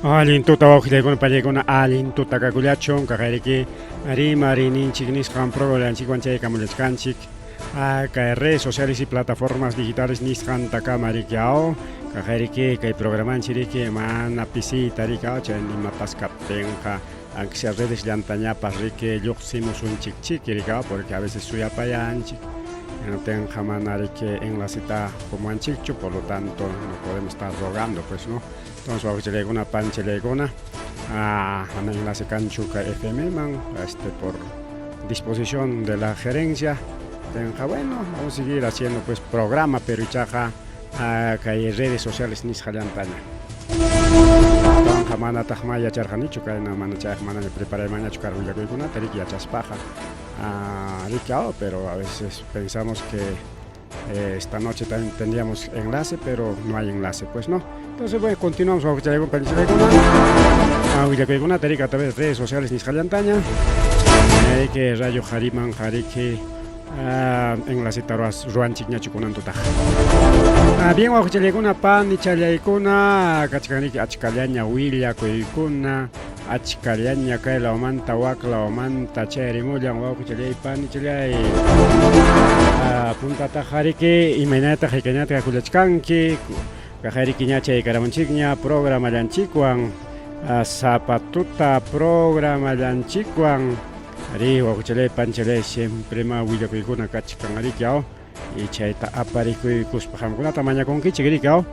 Allin tuta wawqillaykuna pallaykuna allin tuta kakullachun kaqayriki rimariyninchik nisqan programanchikwan chaykamullachkanchik kay redes sociales y plataformas digitales nisqantakama riki aw kaqayriki kay programanchik riki mana pisiyta riki aw chay imapas kaptinqa aunque sea redes llantañapas riki lluqsimusunchikchiki riki aw porque a veces suyapayanchik hinaptinqa mana riki enlaceta qumuwanchikchu por lo tanto no podemos estar rogando pues no. Entonces wawqichallaykuna panchallaykuna mana enlace kanchu kay FM man este por disposición de la gerencia tenqa bueno vamos a seguir haciendo pues programa pero ichaqa kay redes sociales nisqallantaña. Astawanqa manataq ma yacharqanichu kayna mana chayqa manaña preparaymanñachu karqa willakuykunata riki yachaspaqa riki pero a veces pensamos que Esta noche también tendríamos enlace, pero no hay enlace, pues no. Entonces, bueno, continuamos willakuykunata riki a través de redes sociales nisqallantaña. Que rayo qhariman qhariki enlaceta ruwanchikñachu kunan tutaqa. Bien wawqichallaykuna panichallaykuna kachkanriki achkallaña willakuykuna Achkallaña kay lawmanta wak lawmanta chayrimullan wawqichallay panichallay. Puntataqa riki imaynataq haykañataq kakullachkanki kaqayriki ña chaykaramunchikña programallanchikwan sapa tuta programallanchikwan ari wawqichallay panichallay siempre ma willakuykuna kachkan riki aw y chayta aparikuykuspa qamkunata mañakunkichik riki aw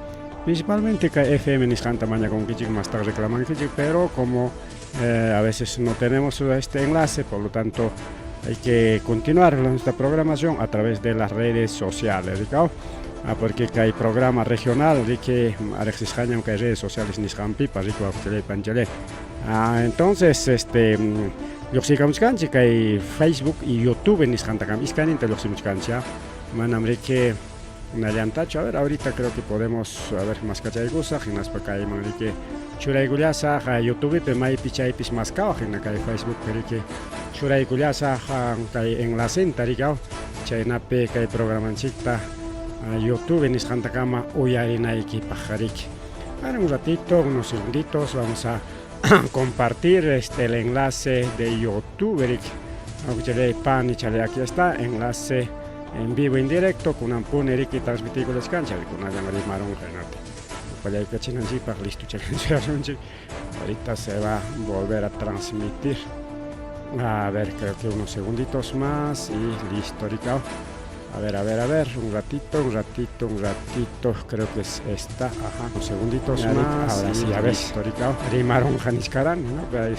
principalmente kay FM nisqanta mañakunkichik mastaq reclamankichik pero como eh, a veces no tenemos este enlace por lo tanto hay que continuar nuestra programación a través de las redes sociales riki aw ah, porque kay programa regional riki riqsisqañam kay redes sociales nisqanpipas riki wawqichalay panchalay ah, entonces este Lluqsiykamuchkanchik kay Facebook y YouTube nisqantakama iskayninta lluqsimuchkanchik manam riki unallantachu a ver ahorita creo que podemos a ver maskachaykusaq hinaspa kayman riki churaykullasaq YouTubepi maypi chaypis maskawaq hina kay Facebookpi riki churaykullasaq kay enlacenta riki chaynapi kay programanchikta YouTube nisqantakama uyarinaykipaq riki. Ahora un ratito, unos segunditos, vamos a compartir este, el enlace de YouTube. Pan y aquí está, enlace en vivo en directo, kunan puni riki transmitiykullachkanchik, kunallan rimarunqa hinati. Upallaykachinanchikpaq listo chakanchik. Ahorita se va a volver a transmitir. A ver, creo que unos segunditos más y listo, Ricardo. A ver, a ver, a ver, un ratito, un ratito, un ratito, creo que es esta, ajá, unos segunditos más. Ahora sí, a ver, rimaron janiscaran, ¿no? Pero ahí,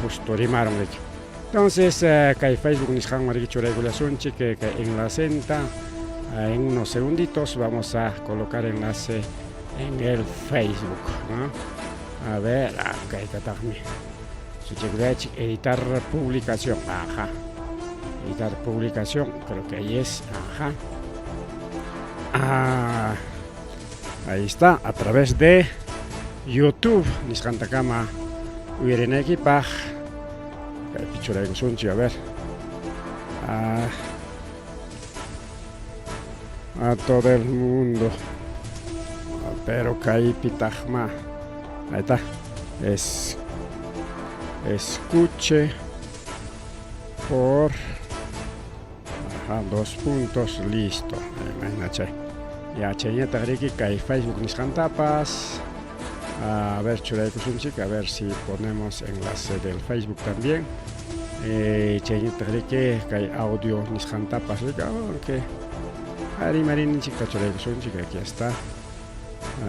justo rimaron, de hecho. Entonces, kay Facebook nisqanman riki churaykullasunchik, kay enlacenta, en unos segunditos vamos a colocar enlace en el Facebook, ¿no? A ver, kaytataqmi. Suchikullachik, editar publicación, ajá. Editar publicación, creo que ahí es, ajá. Ah, ahí está, a través de YouTube, nisqantakama uyarinaykipaq. Kaypi churaykusunchik, a ver. Ah, a todo el mundo. Pero kaypitaqma. Ahí está. Es, escuche por ajá, dos puntos, listo. Imagínate. Ya chayñataq riki kay Facebook nisqantapas. A ver, churaykusunchik, a ver si ponemos enlace del Facebook también. Chayñataq riki kay audio nisqantapas riki, aunque rimariyninchikta churaykusunchik, aquí está.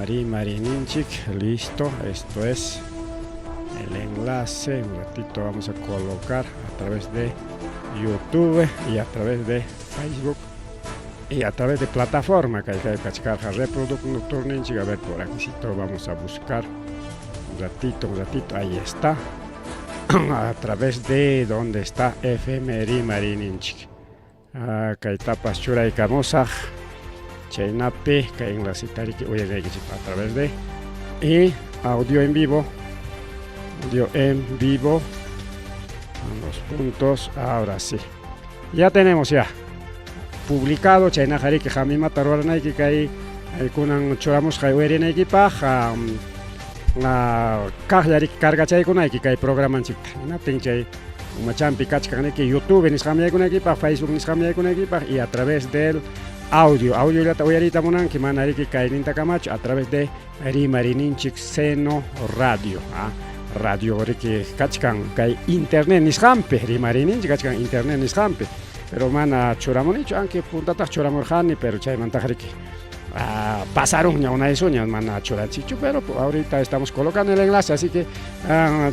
Rimariyninchik, listo, esto es el enlace. Un ratito vamos a colocar a través de YouTube y a través de Facebook y a través de plataforma que hay que kachkarqa reproductorninchik. A ver, por aquí vamos a buscar un ratito, ahí está. A través de donde está FM Rimariyninchik. Kaytapas churaykamusaq chaynapi kay enlaceta riki uyarinaykichik a través de y audio en vivo, audio en vivo, los puntos, ahora sí. Ya tenemos ya publicado chaynaqa riki qam imata ruranayki kay kunan churamusqay uyarinaykipaq. Kaqlla riki cargachaykunayki kay programanchikta. Hinaptin chay umachampi kachkan riki YouTube nisqanman yaykunaykipaq, Facebook nisqanman yaykunaykipaq y a través del audio. Audiollata uyariyta munanki, mana riki kaynintakamachu, a través de Rimarininchik Seno Radio. Radio riki kachkan kay internet nisqanpi, Rimarininchik kachkan internet nisqanpi. Pero mana churamunichu, aunque puntataq churamurqani, pero chaymantaq riki pasarunña unaysuña mana churanchikchu, pero ahorita estamos colocando el enlace, así que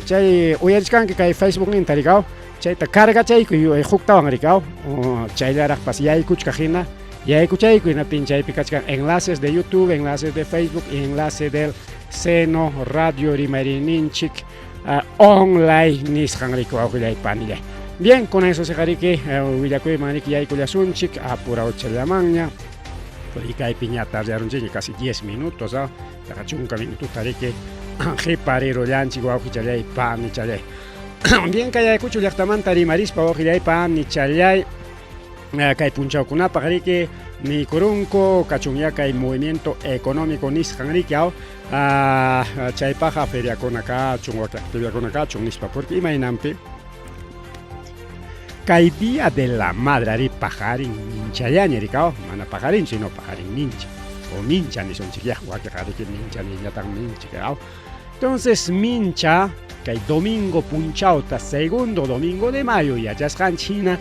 chay uyarichkanki kay Facebookninta rikaw, chayta cargachaykuy huktawan rikaw, chayllaraqpas yaykuchkaq hina yaykuchaykuy, hinaptin chaypi kachkan enlaces de YouTube, enlaces de Facebook y enlace del Seno Radio Rimarininchik online nisqan riki wawqillay panillay. Bien, con eso se riki willakuyman riki yaykullasunchik apurawchallamanña. Porque kaypi ña tardarunchikña casi 10 minutos, ¿ah? Yaqa chunka minututa riki qiparirullanchik wawqichallay panichallay. Bien, kay Ayacucho llaqtamanta rimarispa wawqillay panichallay kay punchawkunapaq riki niykurunku kachunya kay movimiento económico nisqan riki aw chaypaqqa feriakuna kachun wak actividadkuna kachun nispa porque imaynanpi kay Día de la Madre ari paqarin minchallaña rikaw mana paqarin sino paqarin mincha o mincha nisunchik ya wakiqa riki mincha nillataq minchik aw entonces mincha kay domingo punchawta segundo domingo de mayo yachasqanchik hina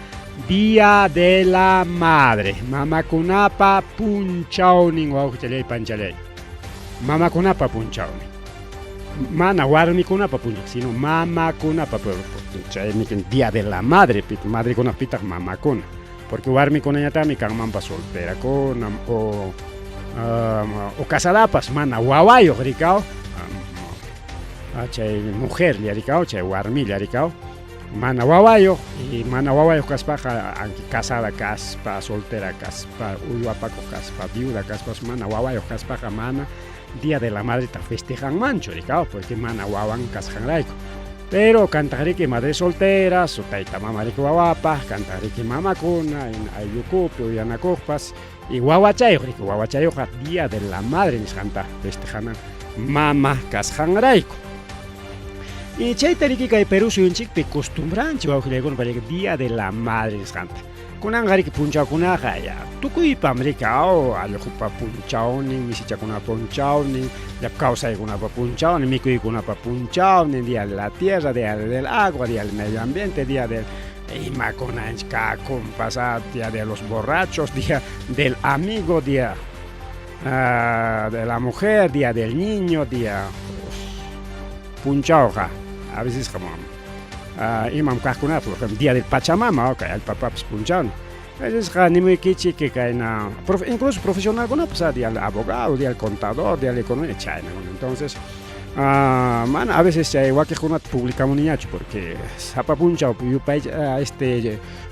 Día de la Madre mamakunapa punchawnin wawqichalay panchalay mamakunapa punchawnin mana warmikunapa punchaw sino mamakunapa chaymi Día de la Madre madrekunapitaq mamakuna porque warmikunañataqmi kanmanpas solterakuna o casadapas mana wawayuq rikaw chay mujerlla rikaw chay warmilla rikaw mana wawayuq y mana wawayuq kaspaqa aunque casada kaspa soltera kaspa uywapakuq kaspa viuda kaspas mana wawayuq kaspaqa mana Día de la Madre ta festejanmanchu rikaw porque mana wawan kasqanrayku pero kantaq riki madre solteras o tayta mama riki wawapaq kantaq riki mamakuna ayllukupi uyanakuqpas y wawachayuq riki wawachayuqqa Día de la Madre nisqanta festejanan mama kasqanrayku. Y chayta riki kay Perú suyunchikpi costumbranchik wawqillaykuna payqa Día de la Madre nisqanta. Kunanqa riki punchawkunaqa ya tukuypam riki aw allqupa punchawnin, misichakunapa punchawnin, llapa kawsaykunapa punchawnin, mikuykunapa punchawnin, Día de la Tierra, Día del Agua, Día del Medio Ambiente, Día del imakunanchik kakunpas, Día de los Borrachos, Día del Amigo, Día de la Mujer, Día del Niño, Día punchawqa a veces como imam kaqkunapas, por ejemplo, Día del Pachamama, kay allpapapas punchawnin. A veces nimuykichik kayna incluso profesionalkunapas, día del abogado, día del contador, día del economista, chayna. Entonces, mana a veces chay wakiqkunata publicamuniñachu porque sapa punchaw yupay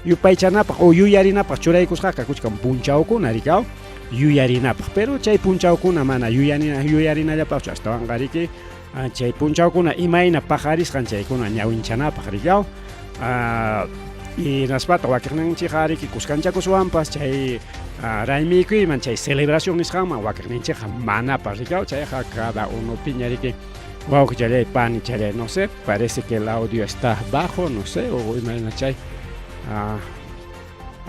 yupaychanapaq o yuyarinapaq churaykusqaqa kuchkan punchawkuna rikaw yuyarinapaq, pero chay punchawkuna mana yuyarinallapaqchu astawanqa riki chay punchawkuna imayna paqarisqan chaykuna ñawinchanapaq rikaw hinaspataq wakiqninchikqa riki kuskanchakuswanpas chay raymikuyman chay celebración nisqanman wakiqninchikqa manapas rikaw chayqa cada uno piña riki wawqichalay panichalay. No sé, parece que el audio está bajo, no sé, o imayna chay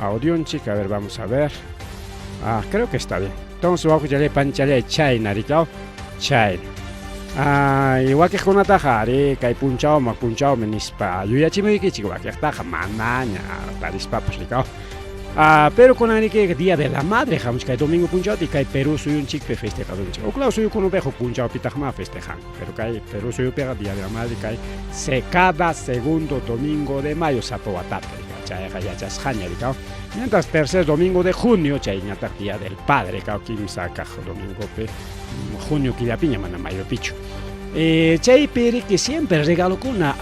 audionchik, a ver, vamos a ver. Creo que está bien. Entonces wawqichalay panichalay chayna rikaw chayna. Y wakiqkunataqa ari kay punchawman punchawmi nispa yuyachimuykichik wakiqtaqa manaña tarispapas rikaw. Pero kunan riki Día de la Madre hamuchka kay domingo punchawta y kay Perú suyunchikpi festejasunchik. Huk law suyukunapiqa huk punchawpitaqma festejanku, pero kay Perú suyupiqa Día de la Madre kay cada segundo domingo de mayo sapa watapi chayqa yachasqaña rikaw. Mientras tercer domingo de junio chayñataq Día del Padre kaw kimsa kaq domingopi junio killapiña mana mayopichu. Chaypi riki siempre regalokuna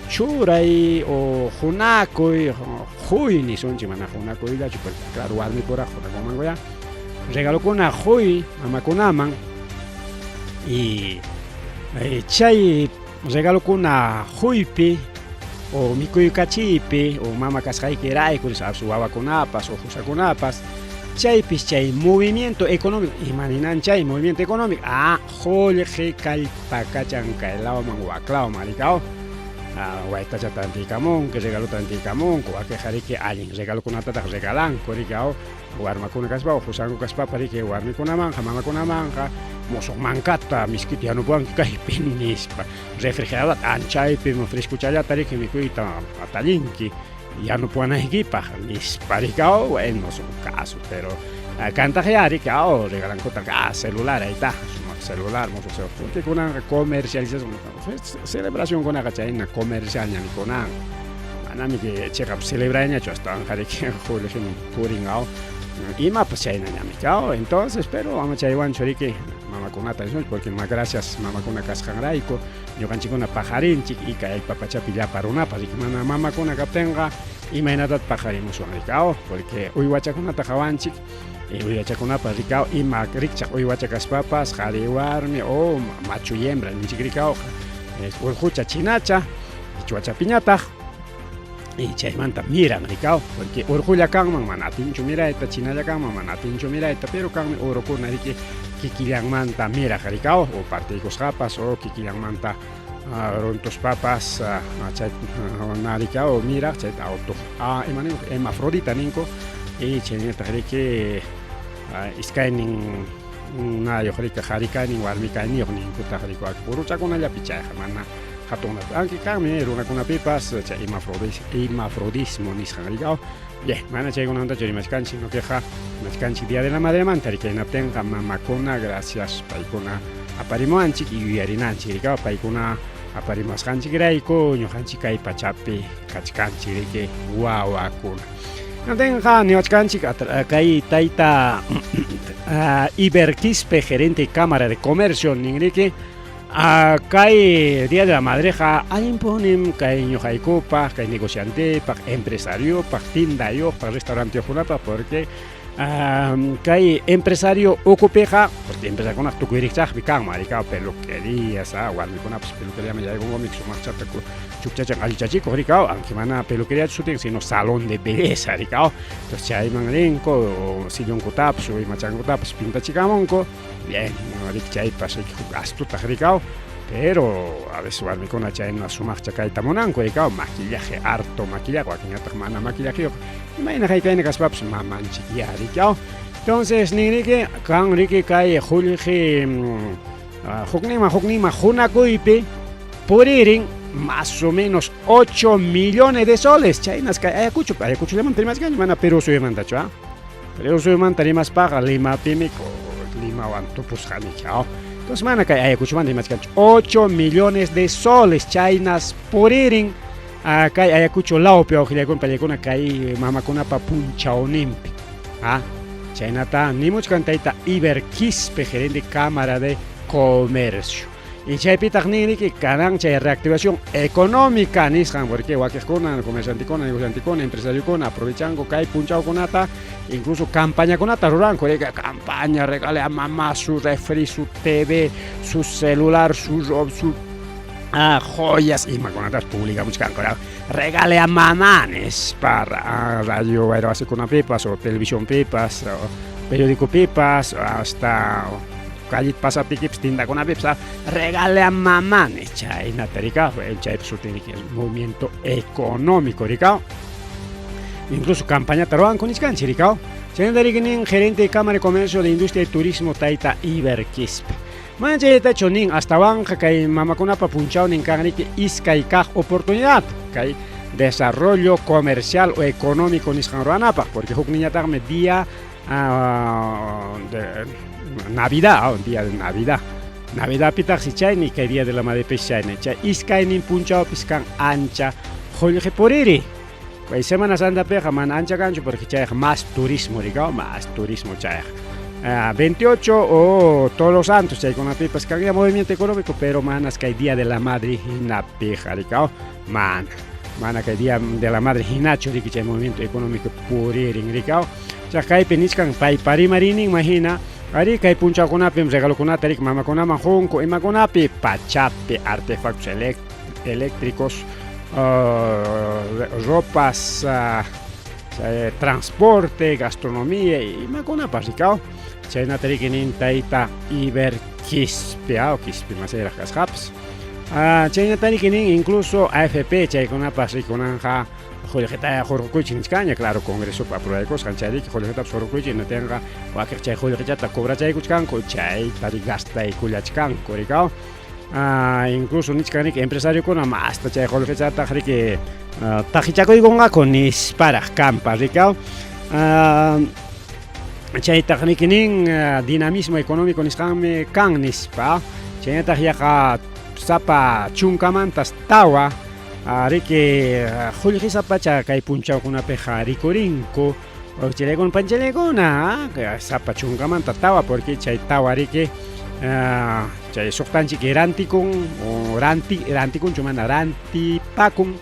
churay o hunakuy huy nisunchik mana hunakuyllachu porque claro warmipura hunakunmanku ya regalokuna huy mamakunaman y chay regalokuna huypi o mikuykachiypi o mama kasqaykirayku nispa wawakunapas o qusakunapas Chaypis chay movimiento económico, ima ninan chay movimiento económico? Ah, qullqi kallpakachan kay lawman wak lawman rikaw. Ah, waytacha tantiykamunku, regalota tantiykamunku, wakinqa riki allin regalokunatataq regalanku rikaw. Warmakuna kaspa o qusanku kaspapa riki warmikunamanqa, mamakunamanqa musuq mankata miskita yanupuwanki kaypi nispa. Refrigeradorta anchaypi frescochallata riki mikuyta atallinki yanupuwanaykipaq nispa rikaw. Bueno, son casos, pero kantaqyá rikaw regalankutaq ah celular ahí está, sumaq celular musuq celular porque kunanqa comercialización celebracionkunaqa chayna comercialñami kunan. Manami chiqap celebrayñachu astawanqa riki qullqim purin aw imapas chaynañami kaw. Entonces, pero ama chaywanchu riki mamakunata nisunchik porque ma gracias mamakuna kasqanrayku ñuqanchikkuna paqarinchik y kay allpa pachapi llapa runapas riki mana mamakuna kaptinqa imaynatataq paqarimuswan riki aw porque uywachakunata qawanchik y uywachakunapas rikaw ima rikchaq uywacha kaspapas qhari warmi o machu y hembra ninchik rikaw urqucha chinacha qichwachapiñataq y chaymanta miran rikaw porque urqulla kanman mana atinchu mirayta chinalla kanman mana atinchu mirayta pero kanmi urukuna riki kikillanmanta miraq rikaw o partiykusqapas o kikillanmanta runtuspapas chay na rikaw miraq chayta auto ima ninku hermafrodita ninku y chaynataq riki iskaynin nayuq riki qhari kaynin warmi kayniyuq ninkutaq riki uruchakunallapi chayqa mana hatun aunque kanmi runakunapipas chay hermafrodismo nisqan rikaw. Bien, mana chaykunamantachu rimachkanchik, sino queqa rimachkanchik Día de la Madremanta riki hinaptinqa mamakuna gracias paykuna aparimuwanchik y yuyarinanchik rikaw paykuna aparimuwasqanchikrayku ñuqanchik kay pachapi kachkanchik riki wawakuna. Hinaptinqa niwachkanchik kay tayta Iber Quispe, gerente Cámara de Comercio nin riki kay Día de la Madreqa allinpunim kay ñuqaykupaq, kay negociantepaq, empresariopaq, tindayuqpaq, restauranteyuqkunapaq porque kay empresario ukupiqa porque empresakunaq tukuy rikchaqmi kanman rikaw peluquerías, warmikunapas peluqueriaman yaykunkumi sumaqchata chukchachan allichachikuq rikaw, aunque mana peluqueriachu sutin sino salón de belleza rikaw. Entonces chayman rinku sillunkutapas o imachankutapas pintachikamunku. Bien, riki chaypas riki huk gastotaq rikaw, pero a veces warmikuna chayna sumaqcha kayta munanku rikaw, maquillaje harto maquillaje, wakinñataq mana maquillajeyuq, imayna haykayna kaspapas mamanchikyá rikaw. Entonces nin riki kan riki kay qullqi hukninman hukninman hunakuypi puririn más o menos 8 millones de soles chaynas kay Ayacucho, Ayacuchollamanta rimachkanchik mana Perú suyumantachu Perú suyumanta rimaspaqa Limapimi Limawan tupusqaniki. Entonces mana kay Ayacuchomanta rimachkanchik 8 millones de soles chaynas puririn kay Ayacucho lawpi wawqillaykuna pallaykuna kay mamakunapa punchawninpi. Chaynata nimuchkan tayta Iber Quispe, gerente Cámara de Comercio. Y chaypitaq nin riki kanan chay reactivación económica nisqan porque wakiqkuna comerciantekuna, negociantekuna, empresariokuna aprovechanku kay punchawkunata incluso campañakunata ruranku riki campaña regale a mamá su refri, su TV, su celular, su su joyas imakunatas publicamuchkanku regale a mamá nispa radio wayrasikunapipas o televisionpipas o periodicopipas hasta callet pasaptikipas tindakunapipas regale a mamá chaynata rikaw chaypa sutin riki movimiento económico rikaw incluso campañata ruwanku nichkanchik rikaw chaynata riki nin gerente de Cámara de Comercio de Industria y Turismo tayta Iber Quispe. Mana chayllatachu nin astawanqa kay mamakunapa punchawnin kan riki iskay kaq oportunidad kay desarrollo comercial o económico nisqan ruwanapaq porque huk niñataqmi día de Navidad, día de Navidad. Navidadpitaqsi chayni kay Día de la Madrepis chayni chay iskaynin punchawpis kan ancha qullqi puriri. Kay Semana Santapiqa mana ancha kanchu porque chayqa más turismo rikaw, más turismo chayqa. 28 o Todos los Santos chaykunapipas kan ya movimiento económico, pero manas kay Día de la Madre hinapiqa rikaw, mana. Mana kay Día de la Madre hinachu riki chay movimiento económico puririn rikaw. Chay kaypi nichkan paypa rimarinin mahina ari kay punchawkunapim regalokunata riki mamakunaman qunku imakunapi pachapi artefactos eléctricos, ropas. Chay transporte, gastronomía, imakunapas rikaw. Chaynata riki nin tayta Iber Quispe, ah, Quispe masayraq kasqapas. Ah, chaynata riki nin incluso AFP chaykunapas rikunanqa qullqita hurqukuychik nichkanña, claro, congresopa aprobaykusqan chay riki qullqitapas hurqukuychik natinqa wakiq chay qullqichata cobrachaykuchkanku chayta gastaykullachkanku rikaw. Ah, incluso nichkan riki empresariokuna masta chay qullqichataq riki ah, taqichakuykunqaku nisparaq kampa rikaw. Ah, chaytaq riki nin dinamismo económico nisqanmi kan nispa chaynataq yaqa sapa chunkamantas tawa riki qullqisapacha kay punchawkunapiqa rikurinku Chayraykuna panchalaykuna sapa chunkamanta tawa porque chay tawa riki chay suqtanchik rantikun o ranti rantikunchu mana rantipakun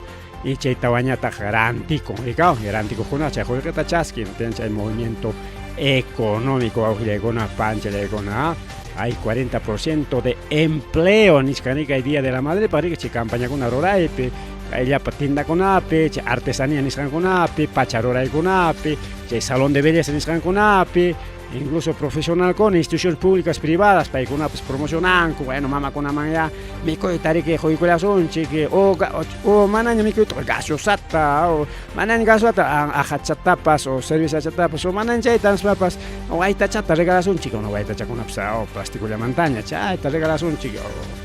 y chay tawañataq rantikun rikaw rantikuqkuna chay qullqita chaskin tiyan chay movimiento económico wawqillaykuna panchalaykuna hay 40% de empleo nichkani kay Día de la Madre para chay campañakuna ruraypi kay llapa tiendakunapi chay artesanía nisqankunapi pacha ruraykunapi chay salón de belleza nisqankunapi incluso profesionalkuna instituciones públicas privadas paykunapas promocionanku bueno mamakunaman ya mikuyta riki quykullasunchik o, o manaña mikuyta gaseosata o manaña gaseosata aqhachatapas o cervezachatapas o manaña chayta nispapas waytachata regalasunchik o waytachakunapas o plastikullamantaña chayta regalasunchik o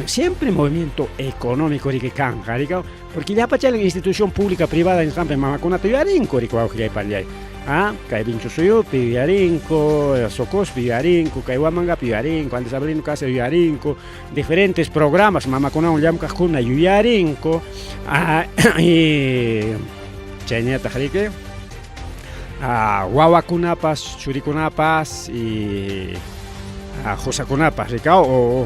siempre movimiento económico riki kanqa rikaw porque llapa chay institución pública privada nisqanpi mamakunata yuyarinku riki wawqillay panillay ah kay Vinchusuyupi yuyarinku Socospi yuyarinku kay Huamangapi yuyarinku Andrés Avelino Cáceres yuyarinku diferentes programas mamakunawan llamkaqkuna yuyarinku ah, y chayñataq riki ah, wawakunapas churikunapas y ah, qusakunapas rikaw o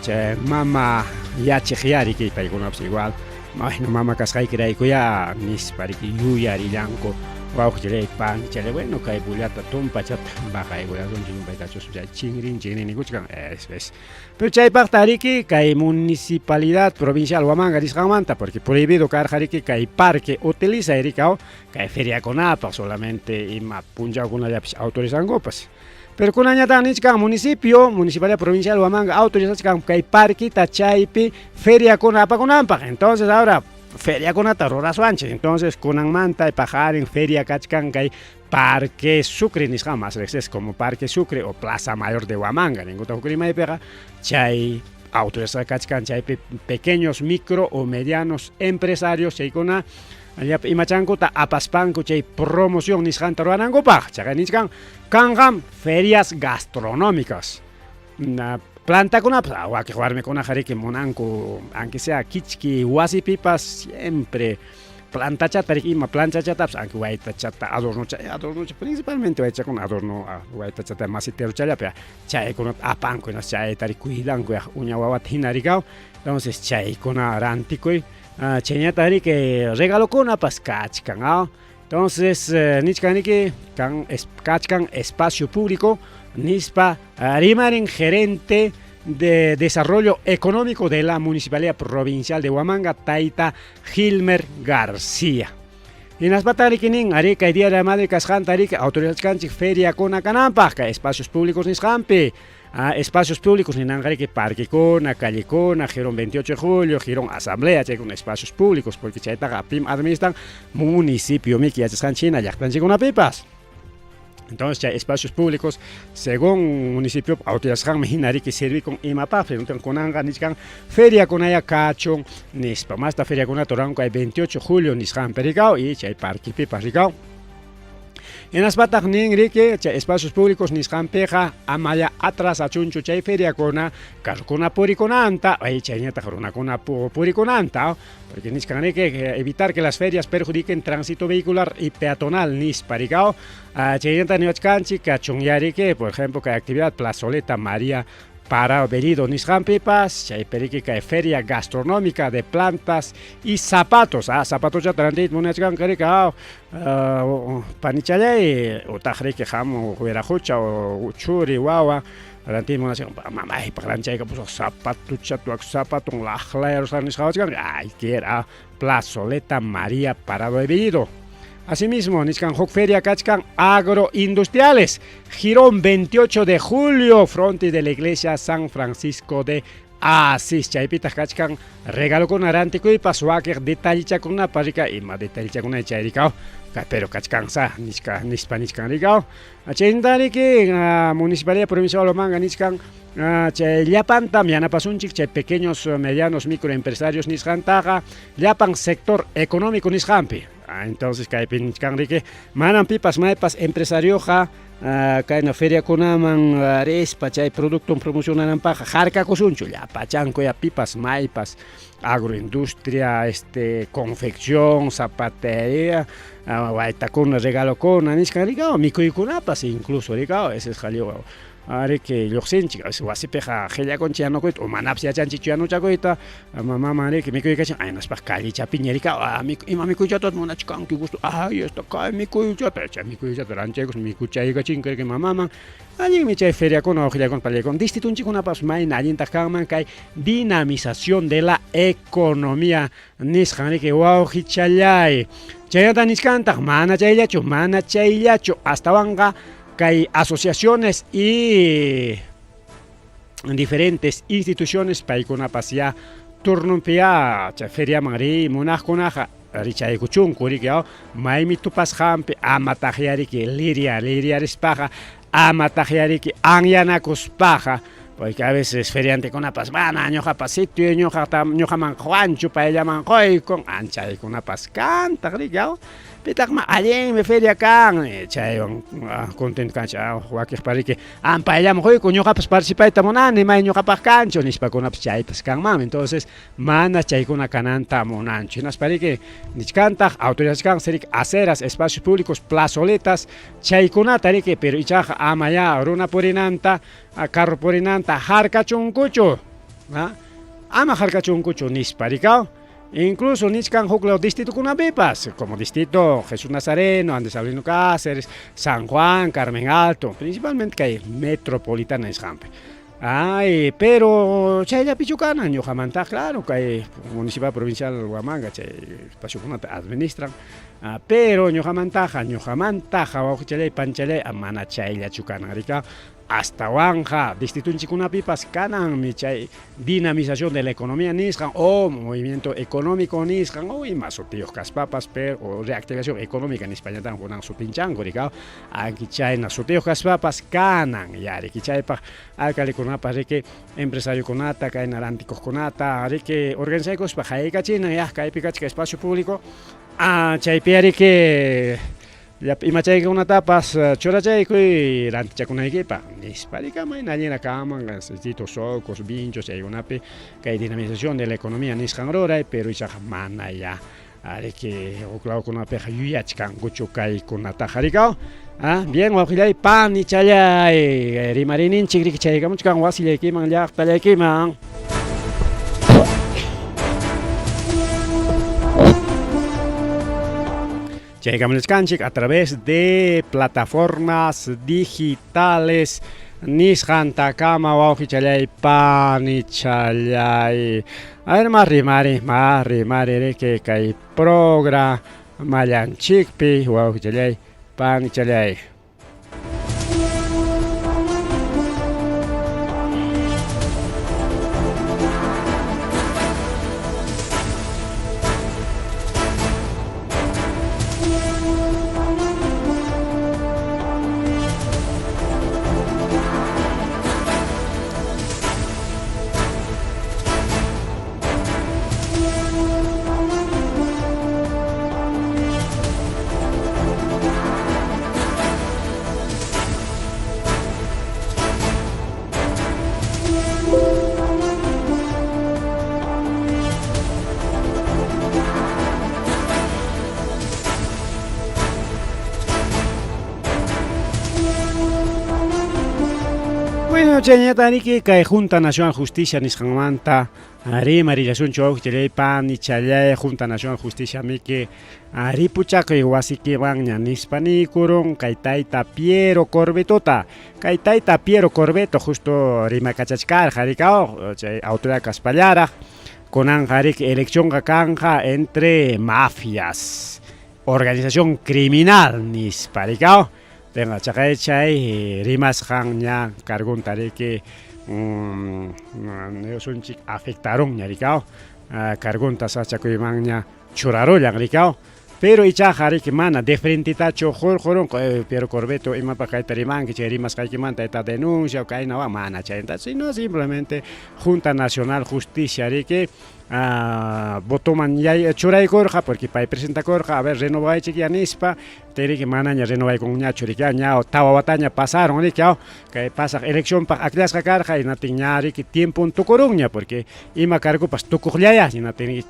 chay mama yachiq ya riki paykunapas igual bueno mama kasqaykiraykuya nispa riki yuyarillanku wawqillay panichalay bueno kay bullata tumpachata baqaykullasunchik llumpaytachus chay chinrin chinrin nikuchkan es es pero chaypaqta riki kay municipalidad provincial Huamanga nisqanmanta porque prohibido karqa riki kay parque utilizay rikaw kay feriakunapaq solamente ima punchawkunallapis autorizankupas pero kunañataq nichkan municipio municipalidad provincial Huamanga autorizachkan kay parquita chaypi feriakuna apakunanpaq entonces ahora feriakunata ruraswanchik entonces kunanmanta paqarin feria kachkan kay Parque Sucre nisqan más riqsisqa como Parque Sucre o Plaza Mayor de Huamanga ninkuta huk rimaypiqa chay autorizasqa kachkan chaypi pequeños micro o medianos empresarios chaykuna llapa imachankuta apaspanku chay promoción nisqanta ruwanankupaq chayqa nichkan kanqam ferias gastronómicas plantakunapas wakiq warmikunaqa riki munanku aunque sea kichki wasipipas siempre plantachata riki ima planchachatapas aunque waytachata adornocha adornocha principalmente waytachakuna adorno waytachata masiterochallapi chaykunata apanku hinaspa chayta cuidanku uña wawata hina rikaw entonces chaykuna rantikuy chayñataq riki regalokunapas kachkan entonces nichkan riki kan kachkan espacio público nispa rimarin gerente de Desarrollo Económico de la Municipalidad Provincial de Huamanga, Taita Gilmer García. Hinaspata riki nin, ari kay Día de la Madre kasqanta riki autorizachkanchik feriakuna kananpaq kay espacios públicos nisqanpi. Ah, espacios públicos ninanqa riki parquekuna, callecuna, Jirón 28 de Julio, Jirón Asamblea, chaykuna espacios públicos, porque chaytaqa pim administran municipio miki yachasqanchik hina llaqtanchikkunapipas. Entonces, chay espacios públicos, según municipio autorizasqanmi hina riki servikun imapaqpis, kunanqa nichkan feriakunaya kachun nispa. Masta feriakunata ruranku kay 28 de julio nisqanpi rikaw y chay parquepipas rikaw. Hinaspataq nin riki chay espacios públicos nisqanpiqa amaya atrasachunchu chay feriakuna carrokuna purikunanta ay chayñataq runakuna purikunanta porque nichkan riki evitar que las ferias perjudiquen tránsito vehicular y peatonal nispa rikaw chaynata niwachkanchik kachun riki por ejemplo kay actividad Plazoleta María Parado Bellido nisqanpipas chaypi riki kay feria gastronómica de plantas y zapatos ah zapatochata rantiyta munachkanqa riki ah panichallay utaq riki hamu wiraqucha o churi wawa Rantiyta munachkan, mamaypaq ranchaykapusuq zapatuchata wak zapatun laqlayarusqa nisqawachkan, ay que ir a Plazoleta María Parado de Bellido. Asimismo, nichkan huk feria kachkan agroindustriales, Girón 28 de julio, fronte de la iglesia San Francisco de Asís, chaypitaq kachkan regalokuna rantikuypas wakiq detallichakunapa rika ima detallichakuna chay rikaw pero kachkansa nichka nispa nichkan rikaw chaynata riki municipalidad provincial Huamanga nichkan chay llapantam yanapasunchik chay pequeños medianos microempresarios nisqantaqa llapan sector económico nisqanpi. Entonces kaypi nichkan riki manam pipas maypas empresarioqa kayna feriakunaman rispa chay producton promocionananpaqqa harkakusunchu llapachanku ya pipas maypas agroindustria, este confección, zapatería, waytakuna, regalokuna nichkan rikaw mikuykunapas incluso rikaw ese es qalliwa riki lluqsinchik a veces wasipiqa qillakunchik yanukuyta o manapas yachanchikchu yanuchakuyta mamaman riki mikuykachin aynaspaq kallichapiña rikaw ima mikuychataq munachkanki gusto ay esta kay mikuychata chay mikuychata ranchaykus mikuchaykachinki riki mamaman allinmi chay feriakuna wawqillakuna pallaykuna distritunchikkunapas mayna allintaq kanman kay dinamización de la economía nisqan riki wawqichallay chaynata nichkantaq mana chayllachu mana chayllachu astawanqa kay asociaciones y diferentes instituciones paykunapas ya turnunpi ya chay feriaman riy munaqkunaqa richaykuchunku riki maymi tupasqanpi amataqya riki liria liriarispaqa amataqya riki anyanakuspaqa porque a veces feriantekunapas mana ñuqapas sitio ñuqata ñuqaman quwanchu payllaman quykun anchaykunapas kantaq riki pitaqma allinmi feria kan chaywan contento kanchik wakiqpa riki ampayllaman quykun ñuqapas participayta munani may ñuqapaq kanchu nispakunapas chaypas kanmanmi entonces mana chaykuna kananta munanchu hinaspa riki nichkantaq autoridadchkan riki aceras espacios públicos plazoletas chaykunata riki pero ichaqa amayá runa purinanta carro purinanta harkachunkuchu ama harkachunkuchu nispa rikaw incluso nichkan huk law distritokunapipas como distrito Jesús Nazareno, Andrés Avelino Cáceres, San Juan, Carmen Alto, principalmente kay metropolitana nisqanpi. Ay, pero chayllapichu kanan ñuqamanta claro kay municipal provincial Huamanga chay espaciokunata administran pero ñuqamantaqa ñuqamantaqa wawqichalay panchalay mana chayllachu kanan rika astawanqa distritunchikkunapipas kananmi chay dinamización de la economía nisqan o movimiento económico nisqan o ima sutiyuq kaspapas pero o reactivación económica nispañatan kunan sutinchanku rikaw anki chayna sutiyuq kaspapas kanan ya riki chaypaq alcaldekunapas riki empresariokunata kayna rantikuqkunata riki organizaykuspa haykachinan ya kaypi kachka espacio público chaypi riki llapa ima chaykunatapas churachaykuy rantichakunaykipaq nispa rika mayna allinra kanman distrito Socos, Vinchos chaykunapi kay dinamización de la economía nisqan ruray pero ichaqa mana ya riki huk lawkunapiqa yuyachkankuchu kaykunataqa rikaw bien wawqillay panichallay rimariyninchik riki chaykamuchkan wasillaykiman llaqtallaykiman. Chaykamuchkanchik a través de plataformas digitales nisqantakama wawqichallay panichallay. A ver, más rimari, más rimari riki kay programallanchikpi wawqichallay panichalay. Chayñatariki kay Junta Nacional Justicia nisqanmanta rimarillasunchu wawqichalay panichalay. Junta Nacional Justicia miki ripuchakuy wasikiwanña nispa niykurun kay tayta Piero Corvetota. Kay tayta Piero Corvetto justo rimakachachkarqa rikaw chay autoridad kaspallaraq. Kunanqa riki eleccionqa kanqa entre mafias, organización criminal nispa rikaw. Tenqa chaqay chay rimasqan ña cargunta riki nisunchik afectarunña rikaw, cargunta sasachakuymanña churarullan rikaw. Pero ichaqa riki mana de frentetachu hurqurunku, Piero Corvetto imapaq kayta rimanki, chay rimasqaykimanta esta denuncia o kayna wa mana chayta, sino simplemente Junta Nacional Justicia riki votoman churaykurqa porque pay presentakurqa, a ver renovaychik ya nispa, riki manaña renovaykunñachu riki, ña tawa wataña pasaron riki, kay pasaq eleccionpaq akllasqa karqa, hinaptin ña riki tiempon tukurunña, porque ima cargopas tukuqllaya, hinaptin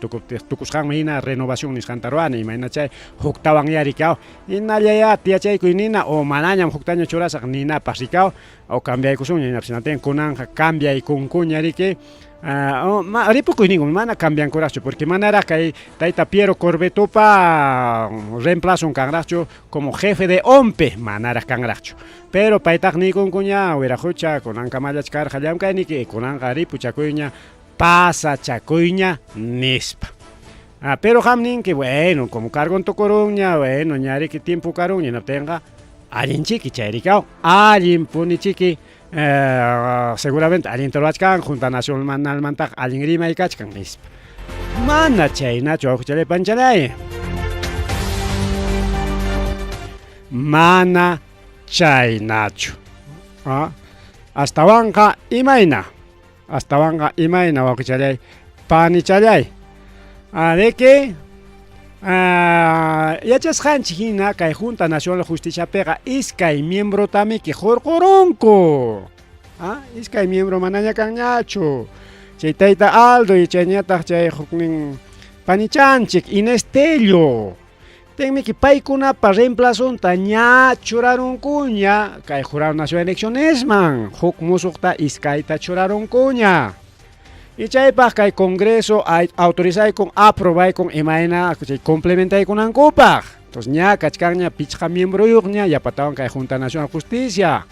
tukusqanman hina renovación nisqanta ruwani, imayna chay huktawan ya riki, hinallaya tiyachaykuy nina o manañam huktaña churasaq ninapas riki, o cambiaykusunña hinapis, hinaptin kunanqa cambiaykunkuña riki. Ripukuy ninku mana cambiankuraqchu porque manaraq kay tayta Piero Corvettopa reemplazon kanraqchu como jefe de ONPE, manaraq kanraqchu. Pero paytaq niykunkuña wiraqucha kunankamallach karqa llamkayniki, kunanqa ripuchakuyña pasachakuyña nispa. Pero qam ninki, bueno, como cargon tukurunña, bueno, ña riki tiempo karunña, hinaptinqa allinchiki chay rikaw, allinpunichiki. Seguramente allinta ruwachkan Junta Nacionalmantaqa allin rimay kachkan nispa. Mana chaynachu wawqichalay panchalay. Mana chaynachu. Astawanqa imayna. Astawanqa imayna wawqichalay panichalay. De que yachasqanchik hina kay Junta Nacional Justiciapiqa iskay miembrotamiki hurqurunku. Iskay miembro manaña kanñachu. Chay tayta Aldo y chayñataq chay huknin panichanchik Inés Tello. Tenmiki paykunapa reemplazonta ña churarunkuña kay Jurado Nacional de Eleccionesman huk musuqta iskayta churarunkuña. Y chaypaq kay Congreso autorizaykun aprobaykun imayna chay complementaykunankupaq. Entonces ña kachkanña pichqa miembroyuqña yapatawan kay Junta Nacional Justicia.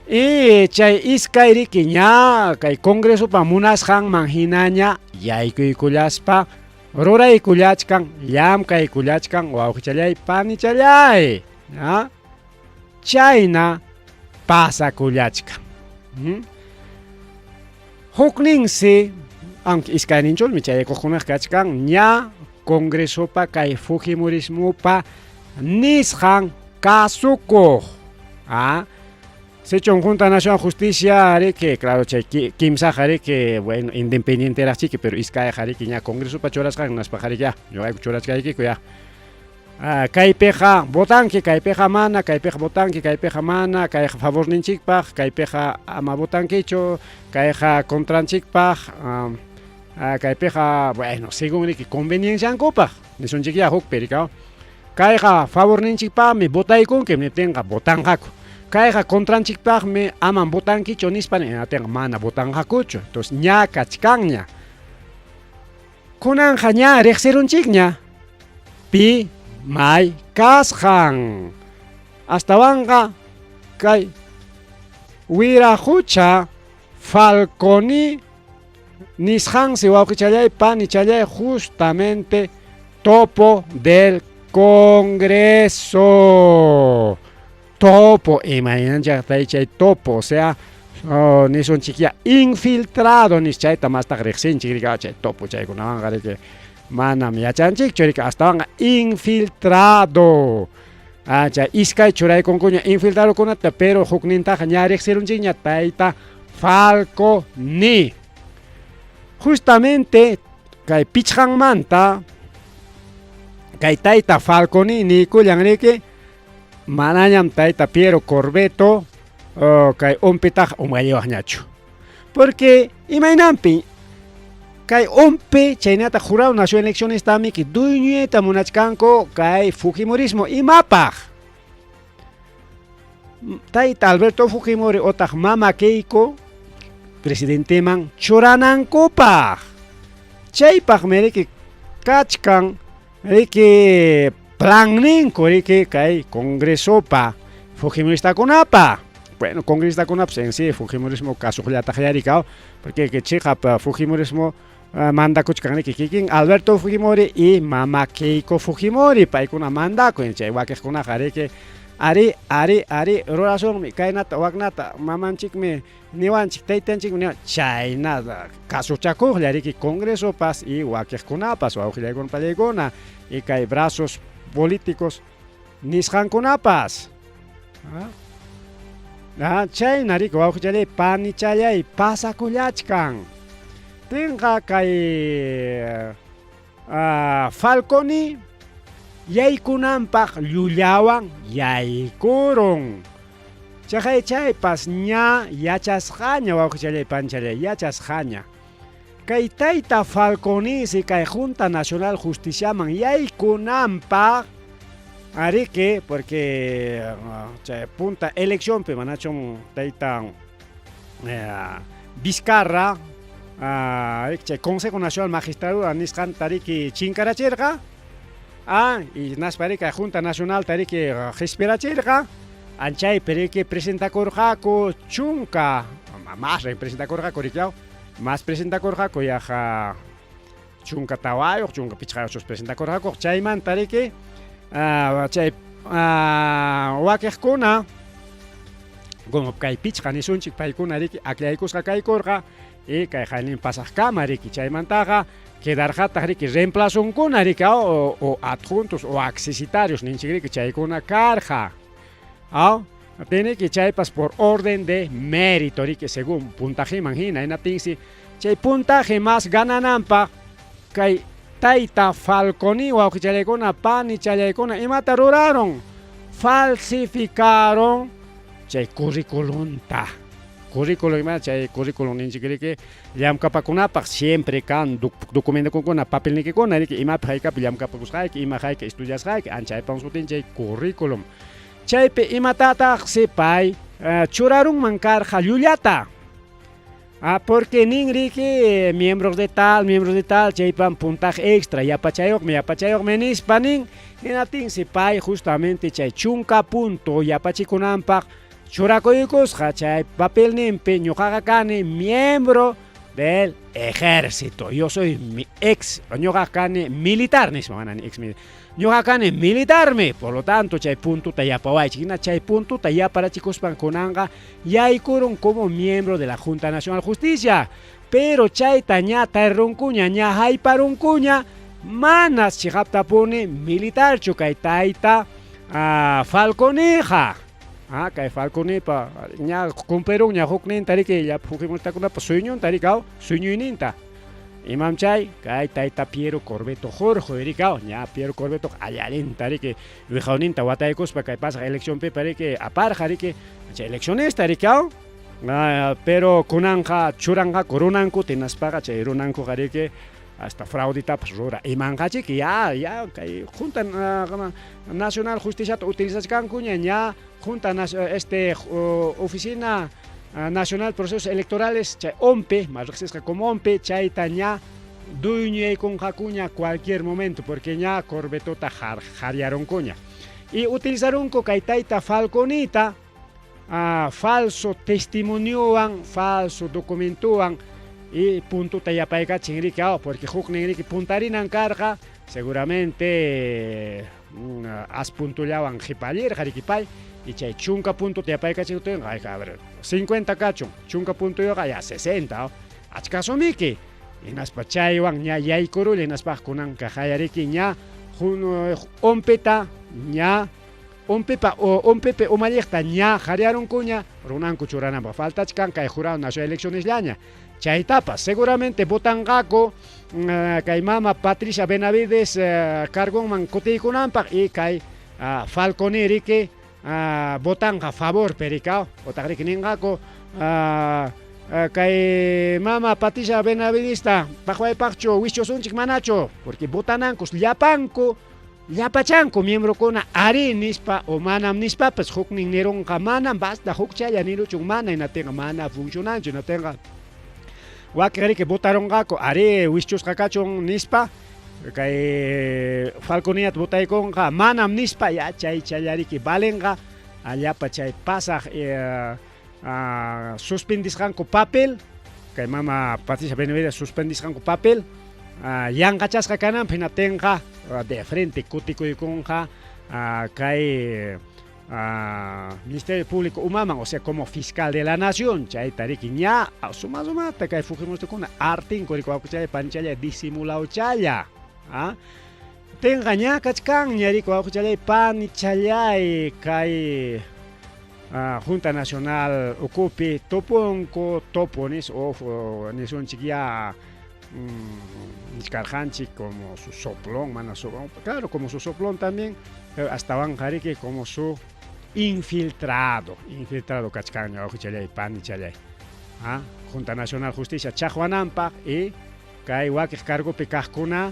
Y chay iskay riki ña kay Congresopa munasqanman hinaña yaykuykullaspa ruraykullachkan llamkaykullachkan wawqichalay panichalay. Chayna pasakullachkan. Hukninsi, aunque iskayninchulmi chayaykuqkunaqa kachkan ña Congresopa kay Fujimorismopa nisqan kasukuq. Sichun Junta Nacional Justicia riki, claro, chay kimsaqa riki, bueno, independienteraq chiki, pero iskayqa riki ña Congresopa churasqan hinaspaqa riki ya, ñuqayku churachkaykiku ya. Kaypiqa votanki, kaypiqa mana, kaypiqa votanki, kaypiqa mana, kayqa favorninchikpaq, kaypiqa ama votankichu, kayqa contranchikpaq, kaypiqa, bueno, según riki convenienciankupaq, nisunchik ya hukpi rikaw. Kayqa favorninchikpaqmi votaykunki niptinqa votanqaku. Kayqa contranchikpaqmi amam votankichu nispa hinaptinqa mana votanqakuchu. Entonces ña kachkanña. Kunanqa ña riqsirunchikña pi may kasqan. Astawanqa kay Wiraqucha Falconi nisqansi wawqichalay panichalay justamente topo del Congreso. Topo, imaynanchaq chay topo, o sea, nisunchik ya infiltrado nis chayta mastaq riqsinchik rika chay topo chaykunawanqa riki manam yachanchikchu riki astawanqa infiltrado. Chay iskay churaykunkuña infiltradokunata, pero huknintaqa ña riqsirunchikña tayta Falconi. Justamente kay pichqanmanta kay tayta Falconi niykullan riki manañam tayta Piero Corvetto kay ONPEtaqa umalliwaqñachu. Porque imaynanpi kay ONPE chaynataq Jurado Nacional de Elecciones tamiki dueñoyta munachkanku kay Fujimorismo imapaq. Tayta Alberto Fujimori otaq Mama Keiko presidenteman churanankupaq. Chaypaqmi riki kachkan riki planninku riki kay Congresopa Fujimoristakunapa. Bueno, congresistakunapas en sí Fujimorismo kasuqllataqyá riki, porque chiqap Fujimorismo mandakuchkan riki kikin Alberto Fujimori y Mama Keiko Fujimori, paykuna mandakun. Chay wakiqkunaqa riki ari, ari, ari rurasunmi kaynata waknata, mamanchikmi niwanchik, taytanchikmi niwanchik, chayna kasuchakuqlla riki Congresopas y wakiqkunapas, wawqillaykuna pallaykuna, y kay brazos políticos nisqankunapas. Chayna riki wawqichallay panichallay pasakullachkan. Tinqa kay Falconi yaykunanpaq llullawan yaykurun. Chaqay chaypas ña yachasqaña wawqichallay panchallay, yachasqaña. Kay tayta Falconisi kay Junta Nacional Justiciaman yaykunanpaq ariki, porque chay punta eleccionpi manachum tayta Vizcarra chay Consejo Nacional Magistratura nisqanta riki chinkarachirqa, hinaspa riki kay Junta Nacionalta riki qispirachirqa, anchaypi riki presentakurqaku chunka, más presentakurqaku riki, más presentakurqaku yaqa 14, 15 presentakurqaku. Chaymanta riki chay wakiqkuna como kay pichqa nisunchik, paykuna riki akllaykusqa kaykurqa y kay haynin pasaqkama riki. Chaymantaqa quedarqataq riki reemplazonkuna riki, o adjuntos o accesitarios ninchik riki, chaykuna karqa. Tiene que chaypas por orden de mérito riki, según puntajeman hina. Hinaptinsi chay puntaje más ganananpaq kay tayta Falconi, wawqichallaykuna panichallaykuna, imata ruraron? Falsificaron chay curriculumta. Currículum ima chay currículum ninchik riki, llamkapakunapaq siempre kan documentokuna, papelnikikuna riki, imapi haykapi llamkapakusqayki, ima hayka estudiasqayki, anchaypan sutin chay currículum. Chaypi imatataqsi pay churarunman karqa llullata. Porque nin riki miembros de tal, miembros de tal, chaypan puntaje extra, yapachayuqmi, yapachayuqmi nispa nin. Hinaptinsi pay justamente chay 10 punto yapachikunanpaq churakuykusqa chay papelninpi: ñuqaqa kani miembro del ejército, yo soy mi ex, ñuqa kani militar nispa, mana ni ex, ñuqa kani militarmi, por lo tanto chay puntuta yapawaychik. Hina chay puntuta yaparachikuspan kunanqa yaykurun como miembro de la Junta Nacional Justicia, pero chayta ña tarirunkuña, ña hayparunkuña, manas chiqaptapuni militarchu kay tayta Falconiqa. Kay Falconipa ña cumplirunña hukninta riki, llapa fujimoristakunapa sueñonta riki, sueñuyninta. Imam chay? Kay tayta Piero Corvetto hurquy riki, ña Piero Corvetto allinta riki wiqawninta wataykuspa kay pasaq eleccionpipa riki aparqa riki chay eleccionista riki, pero kunanqa churanqaku runankuta, hinaspaqa chay runankuqa riki hasta frauditapas rura imanqachiki. Ya, ya kay Junta Nacional Justiciata utilizachkankuña, ña Junta Oficina Nacional Procesos Electorales, chay ONPE, más riqsisqa como ONPE, chayta ña dueñuyaykunqakuña cualquier momento, porque ña Corvetota jariarunkuña. Y utilizarunku kay tayta Falconita falso testimoniowan, falso documentowan y puntuta yapaykachin riki, porque huknin riki puntarinan karqa, seguramente as puntullawan qhipallirqa riki pay, y chay 10 puntuta yapaykachiptinqa, a ver, 50 kachun, 10 puntuyuqa ya 60, achkasumiki. Hinaspa chaywan ña yaykurulla, hinaspa kunanqa hayariki ña ONPEta, ña ONPEpa ONPP umalliqta ña jariarunkuña runanku churananpaq. Faltachkan kay Jurado Nacional de Elecciones. Chaytapas seguramente votanqaku kay mama Patricia Benavides cargonman kutiykunanpaq, y kay Falconi riki votanqa favor perika, otaq riki ninqaku kay mama Patricia Benavidesta paqwaypaqchu wischusunchik manachu, porque votanankus llapanku. Llapachanku miembrokuna arí nispa o manam nispapas huknin nirunqa manam, basta hukchalla niruchun mana, hinaptinqa mana funcionanchu, hinaptinqa wakinriki votarunqaku arí wischusqa kachun nispa, kay Falconiata votaykunqa manam nispa, ya chaychallariki valenqa llapa chay pasaq suspendisqanku papel, kay mama Patricia Benavides suspendisqanku papel yanqachasqa kananpaq, hinaptinqa de frente kutikuykunqa kay Ministerio Público umaman, o sea, como fiscal de la nación, chayta riki ña suma sumata kay fujimoristakuna artinku riki wawqichalla panichalla disimulawchalla. Tinqa ña kachkanña riki wawqichallay panichallay kay Junta Nacional ukupi tupunku topo nis o nisunchik ya nichkarqanchik como su soplón mana su claro como su soplón también pero astawanqa riki como su infiltrado infiltrado kachkanña wawqichallay panichallay Junta Nacional Justicia chaqwananpaq y kay wakiq cargopi kaqkuna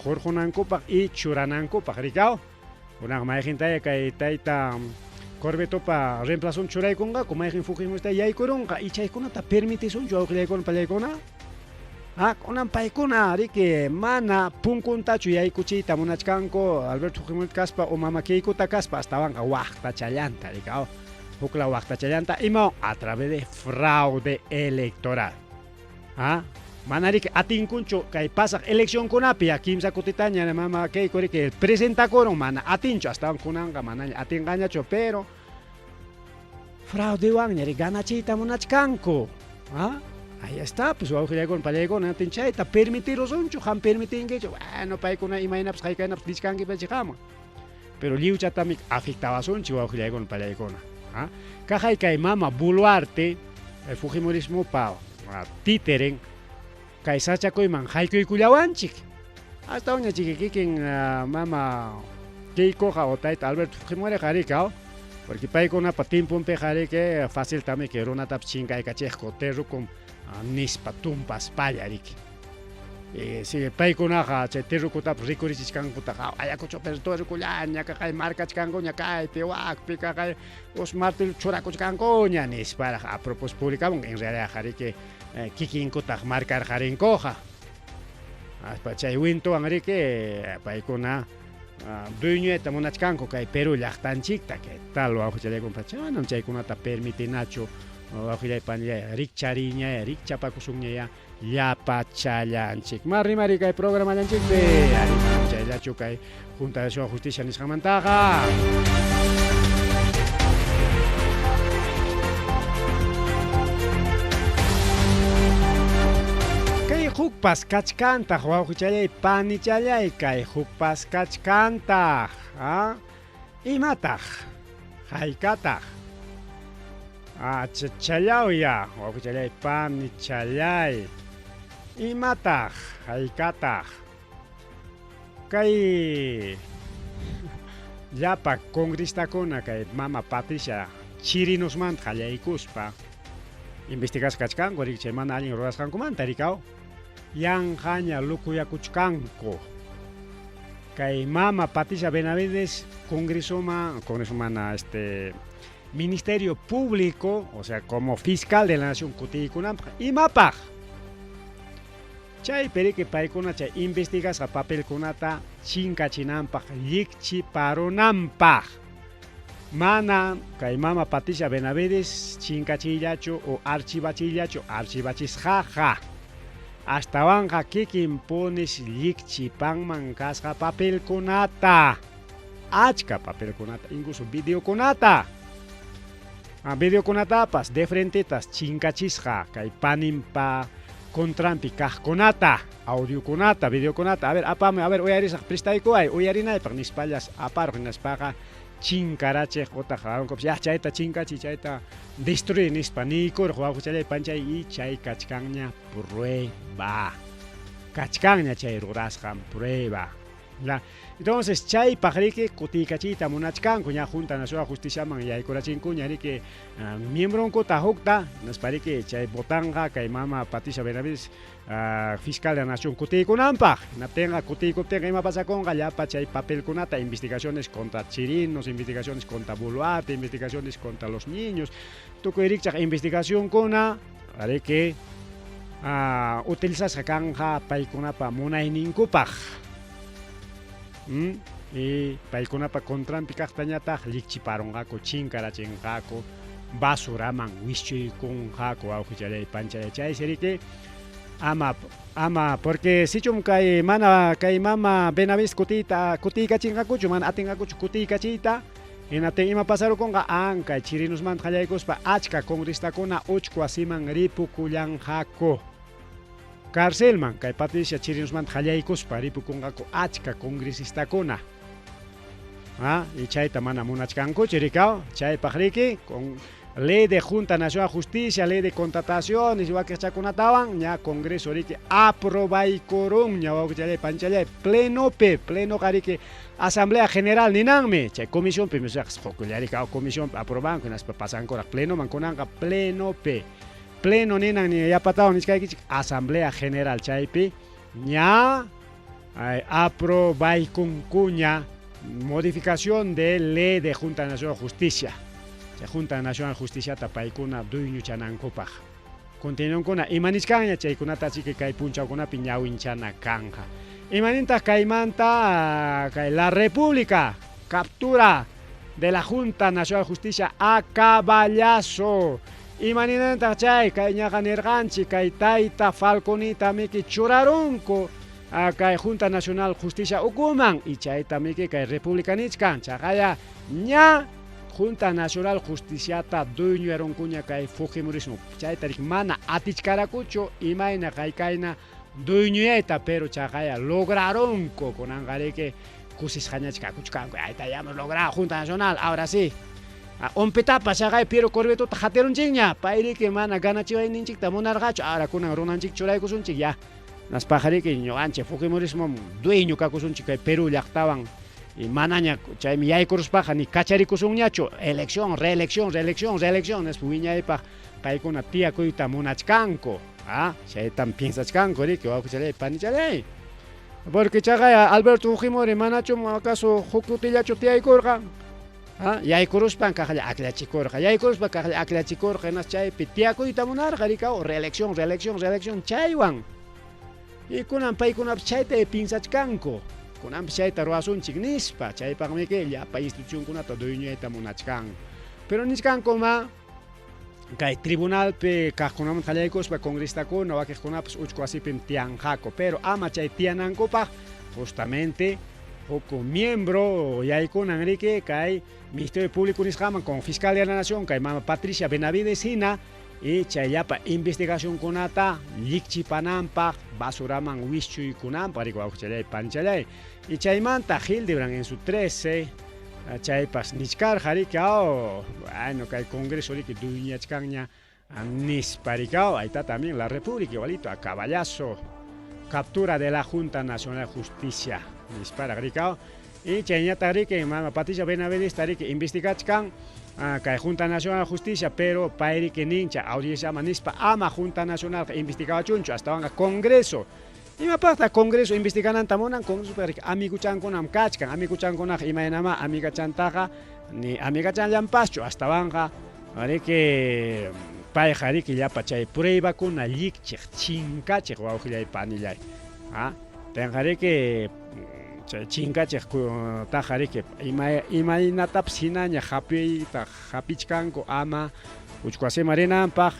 hurqunankupaq y churanankupaq rikaw. Kunanqa mayqintaya kay tayta Corbetopa reemplazon churaykunqaku, mayqin Fujimorista yaykurunqa y chaykunata permitisunchu wawqillaykuna pallaykuna? Ah, kunan paykuna riki mana punkuntachu yaykuchiyta munachkanku Alberto Fujimori kaspa o mama Keikota kaspa, astawanqa waqtachallanta rikaw, hukla waqtachallanta imawan a través de fraude electoral. Ah, mana riki atinkunchu kay pasaq eleccionkunapi ya kimsa kutitaña mama Keiko riki presentakurun, mana atinchu, astawan kunanqa manaña atinqañachu, pero fraudewanña riki ganachiyta munachkanku. Ah, ahí está, pues wawqillaykuna pallaykuna atin chayta permitirusunchu, qam permitinkichu, bueno, paykuna imaynapas haykaynapas nichkankipachi qamwan. Pero lliwchatami afectawasunchik wawqillaykuna pallaykuna. Ah, kaqay kay mama Boluarte, el fujimorismopa títeren, kay sachakuyman haykuykullawanchik. Astawan chiki kikin mama Keikoqa o tayta Alberto Fujimoriqa rikaw, porque paykunapa tiemponpiqa riki faciltami que runatapas chinkaykachiqku terrukum nispa tumpaspalla riki. Si paykunaqa chay terrukutapas rikurichichkankutaqa Ayacucho pero terrukullaña kaqay markachkankuña kaypi wakpi kaqay us martillo churakuchkankuña nisparaq a propósito publicamun, en realidad riki kikinkutaq markarqarinkuqa. Aspa chay wintuwan riki paykuna dueñoyta munachkanku kay Perú llaqtanchikta, kay tal wawqichallaykuna manam chaykunata permitinachu wawqillay panillay rikchariñaya rikchapakusunñaya llapachallanchik. Ma rimari kay programallanchikpi ari manam chayllachu kay Junta de Acción Justicia nisqanmantaqa. Kay hukpas kachkantaq wawqichallay panichallay kay hukpas kachkantaq. Ah? Imataq? Haykataq? Ah, chachallawya, wawqichallay panichallay. Imataq? Haykataq? Kay llapa congresistakuna kay mama Patricia Chirinosmanta qallaykuspa investigasqa kachkanku riki chay mana allin rurasqankumanta rikaw yanqaña lukuyakuchkanku. Kay mama Patricia Benavides congresoman, congreso mana este Ministerio Público, o sea, como fiscal de la nación kutiykunanpaq imapaq? Chaypi riki paykuna chay investigasqa papelkunata chinkachinanpaq llikchiparunanpaq. Mana kay mama Patricia Benavides chinkachiyllachu o archivachiyllachu, archivachisqaqa. Astawanqa kikinpunis llikchipanman kasqa papelkunata. Achka papelkunata, incluso videokunata. Videokunatapas de frentetas chinkachisqa kay paninpa contranpi kaqkunata, audiokunata, videokunata, a ver, apamuy, a ver, uyarisaq, prestaykuway, uyarinaypaq nispallas aparuq, hinaspaqa chinkarachiq utaq ya chayta chinkachiy, chayta destruy nispa niykuraq wawqichallay panchay y chay kachkanña prueba. Kachkanña chay rurasqan prueba. Ya. Entonces chaypaq riki kutiykachiyta munachkanku ña Junta Nacional Justiciaman yaykurachinkuña riki miembronkuta hukta, hinaspa riki chay votanqa kay mama Patricia Benavides fiscal de la nación kutiykunanpaq. Hinaptinqa kutiykuptinqa ima pasakunqa llapa chay papelkunata investigaciones contra Chirinos, investigaciones contra Boluarte, investigaciones contra los niños, tukuy rikchaq investigacionkuna riki utilizasqa kanqa paykunapa munayninkupaq. Y paykunapa contranpi kaqtañataq llikchiparunqaku, chinkarachinqaku, basuraman wischuykunqaku, wawqichalay panchalay. Chaysi riki ama ama porque sichum kay mana kay mama Benavides kutiyta kutiykachinqakuchu, mana atinqakuchu kutiykachiyta, hinaptin ima pasarukunqa ankay Chirinusmanta qallaykuspa achka congresistakuna uchku wasiman ripukullanqaku. Carcelman kay Patricia Chirinosmanta qallaykuspa ripukunqaku achka congresistakuna. Ah, y chayta mana munachkankuchu, rikaw, chaypaq riki con ley de Junta Nacional Justicia, ley de contrataciones wakiqchakunatawan ña Congreso riki aprobaykurunña wawqichalay panchalay plenopi, plenoqa riki Asamblea General ninanmi, chay comisionpi rikaw comisionpi aprobanku hinaspa pasankuraq plenoman kunanqa plenopi. Pleno ninan ni yapatawan nichkaykichik Asamblea General chaypi ña aprobaykunkuña modificación de ley de Junta Nacional de Justicia. Chay Junta Nacional de Justiciata paykuna dueñochanankupaq. Continuonkuna imanichkanña chaykunata chiki kay punchawkunapi ñawinchana kanja. Imanintaq kaymanta kay la República captura de la Junta Nacional de Justicia a caballazo. Imaninantaq chay kay ñaqa nirqanchik kay tayta Falconita miki churarunku kay Junta Nacional Justicia ukuman y chayta miki kay República nichkan chaqaya ña Junta Nacional Justiciata dueñoyarunkuña kay Fujimorismo chayta rik mana atichkarakuchu imayna kaykayna dueñoyayta pero chaqaya lograrunku kunanqa riki kusisqañach kakuchkanku ayta ya hemos logrado Junta Nacional ahora sí umpitapas chaqay Piero Corvetota hatirunchikña payriki mana ganachiwayninchikta munarqachu ahora kunan runanchik churaykusunchik ya naspaq riki ñuqanchik Fujimorismo dueño kakusunchik kay Perú llaqtawan y manaña chaymi yaykuruspaqa ni kacharikusunñachu elección, reelección, reelección, reelección nispa wiñaypaq paykuna tiyakuyta munachkanku chaytam piensachkanku riki wawqichalay panichalay porque chaqay Alberto Fujimori manachu acaso huk kutillachu tiyaykurqa yaykuruspan kaqlla akllachikurqa yaykuruspa kaqlla akllachikurqa hinas chaypi tiyakuyta munarqa rikaw reelección, reelección, reelección chaywan y kunan paykunapas chayta piensachkanku kunanpas chayta ruwasunchik nispa chaypaqmiki llapa institucionkunata dueñoyta munachkanku pero nichkanku ma kay tribunalpi kaqkunamanta qallaykuspa congresistakuna wakiqkunapas uchku wasipim tiyanqaku pero ama chay tiyanankupaq justamente huk miembro yaykunan riki kay Ministerio Público nisqaman con Fiscal de la Nación kay mama Patricia Benavides hina y chay llapa investigacionkunata llikchipananpaq basuraman wischuykunanpaq riki wawqichalay panchalay y chaymanta Hildebrand en su 13 chaypas nichkarqa riki bueno kay Congreso riki dueñachkanña nispa rikaw ahí está también la República igualito a caballazo captura de la Junta Nacional de Justicia nisparaq rikaw y chayñataq riki mama Patricia Benavides riki investigachkan kay Junta Nacional de Justicia pero pay riki nincha audienciaman nispa ama Junta Nacional investigawachunchu astawanqa Congreso imapaqtaq Congreso investigananta munan Congreso riki amiguchankunam kachkan amiguchankunaqa imaynama amigachantaqa ni amigachanllanpaschu astawanqa riki payqa riki llapa chay pruebakuna llikchiq chinkachiq wawqillay panillay tenqa riki chay chinkachiq taqa riki imaynatapas hinaña hapiyta hapichkanku ama uchku wasiman rinanpaq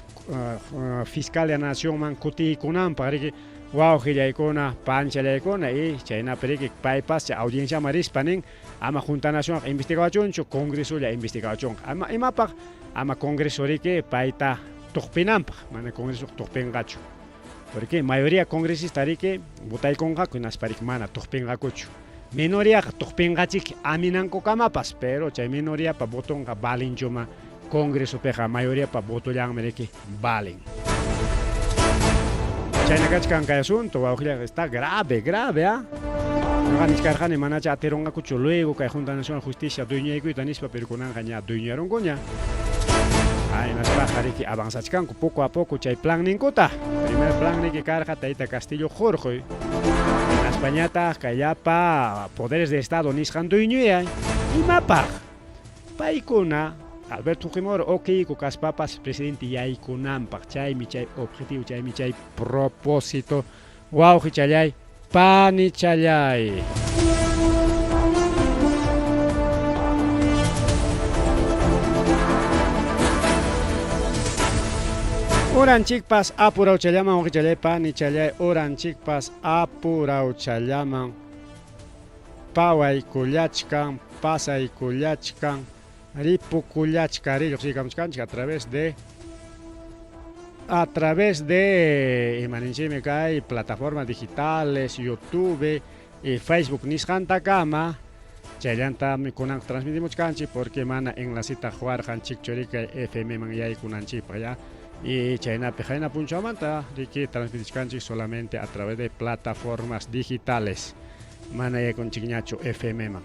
fiscal de la nacionman kutiykunanpaq riki wawqillaykuna panchallaykuna y chaynapi riki paypas chay audienciaman rispa nin ama Junta Nacional investigawachunchu Congresolla investigawachunqa ama imapaq ama Congreso riki payta tuqpinanpaq mana Congreso tuqpinqachu porque mayoría congresista riki votaykunqaku hinaspa riki mana tuqpinqakuchu minoriaqa tuqpinqachik aminankukamapas pero chay minoriapa votonqa valinchuma Congresopiqa mayoriapa votollanmi riki valen. Chayna kachkan kay asunto wawqillayqa está grave, grave, ¿ah? Ñuqa nichkarqani manacha atirunqakuchu luego kay Junta Nacional Justicia dueñoyaykuyta nispa, pero kunanqa ña dueñoyarunkuña. Hinaspaqa riki avanzachkanku poco a poco chay planninkuta. Primer planniki karqa tayta Castillo hurquy. Hinaspañataq kay llapa poderes de Estado nisqan dueñoyay. Imapaq? Paykuna Alberto Fujimori o Keiko kaspapas presidente yaykunanpaq. Chaymi chay objetivo, chaymi chay propósito. Wawqichallay, panichallay. Uranchikpas apurawchallaman, wawqichallay, panichallay, uranchikpas apurawchallaman pawaykullachkan, pasaykullachkan, ripukullachkan, lluqsiykamuchkanchik a través de a través de imaninchikmi kay plataformas digitales, YouTube y Facebook nisqantakama chayllantami kunan transmitimuchkanchik porque mana enlaceta quwarqanchikchu riki FM man yaykunanchikpaq ya y chaynapi qayna punchawmanta riki transmitichkanchik solamente a través de plataformas digitales mana yaykunchikñachu FM man.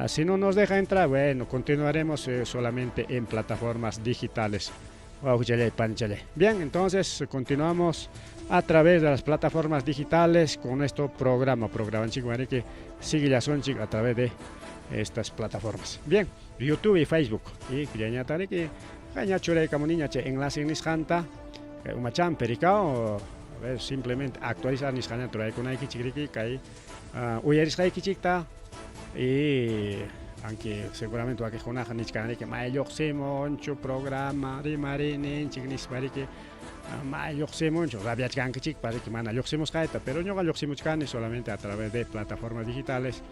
Si no nos deja entrar, bueno, continuaremos solamente en plataformas digitales. Bien, entonces continuamos a través de las plataformas digitales con nuestro programa. Programa chico, que sigue la a través de estas plataformas. Bien, YouTube y Facebook. Y que churaykamuniña chay enlace nisqanta umachan pericao, a ver, simplemente actualizar nisqaña turaykunaykichik riki kay uyarisqaykichikta y aunque seguramente wakiqkunaqa nichkan riki may lluqsimunchu programa rimarininchik nispa riki may lluqsimunchu rabiachkankichikpas riki mana lluqsimusqayta, pero ñuqa lluqsimuchkani solamente a través de plataformas digitales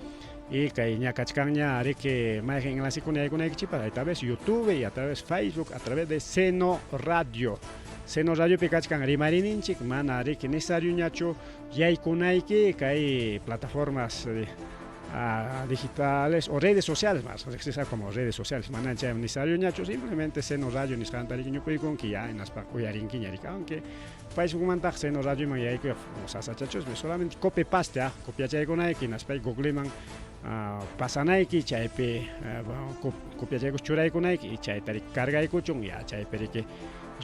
y kay ña kachkanña riki mayqin enlacekuna yaykunaykichikpas a través YouTube y a través Facebook, a través de Seno Radio. Seno Radiopi kachkan rimarininchik, mana riki necesarioñachu yaykunayki kay plataformas digitales o redes sociales, más como redes sociales, mana chay necesarioñachu, simplemente Seno Radio nisqanta riki ñupuykunki ya hinaspa uyarinkiña riki, aunque Facebookmantaq Seno Radioman yaykuy sasachachusmi, solamente copy paste copiachaykunayki hinaspa Googleman pasanayki chaypi copiachaykus churaykunayki y chayta riki cargaykuchun ya chaypi riki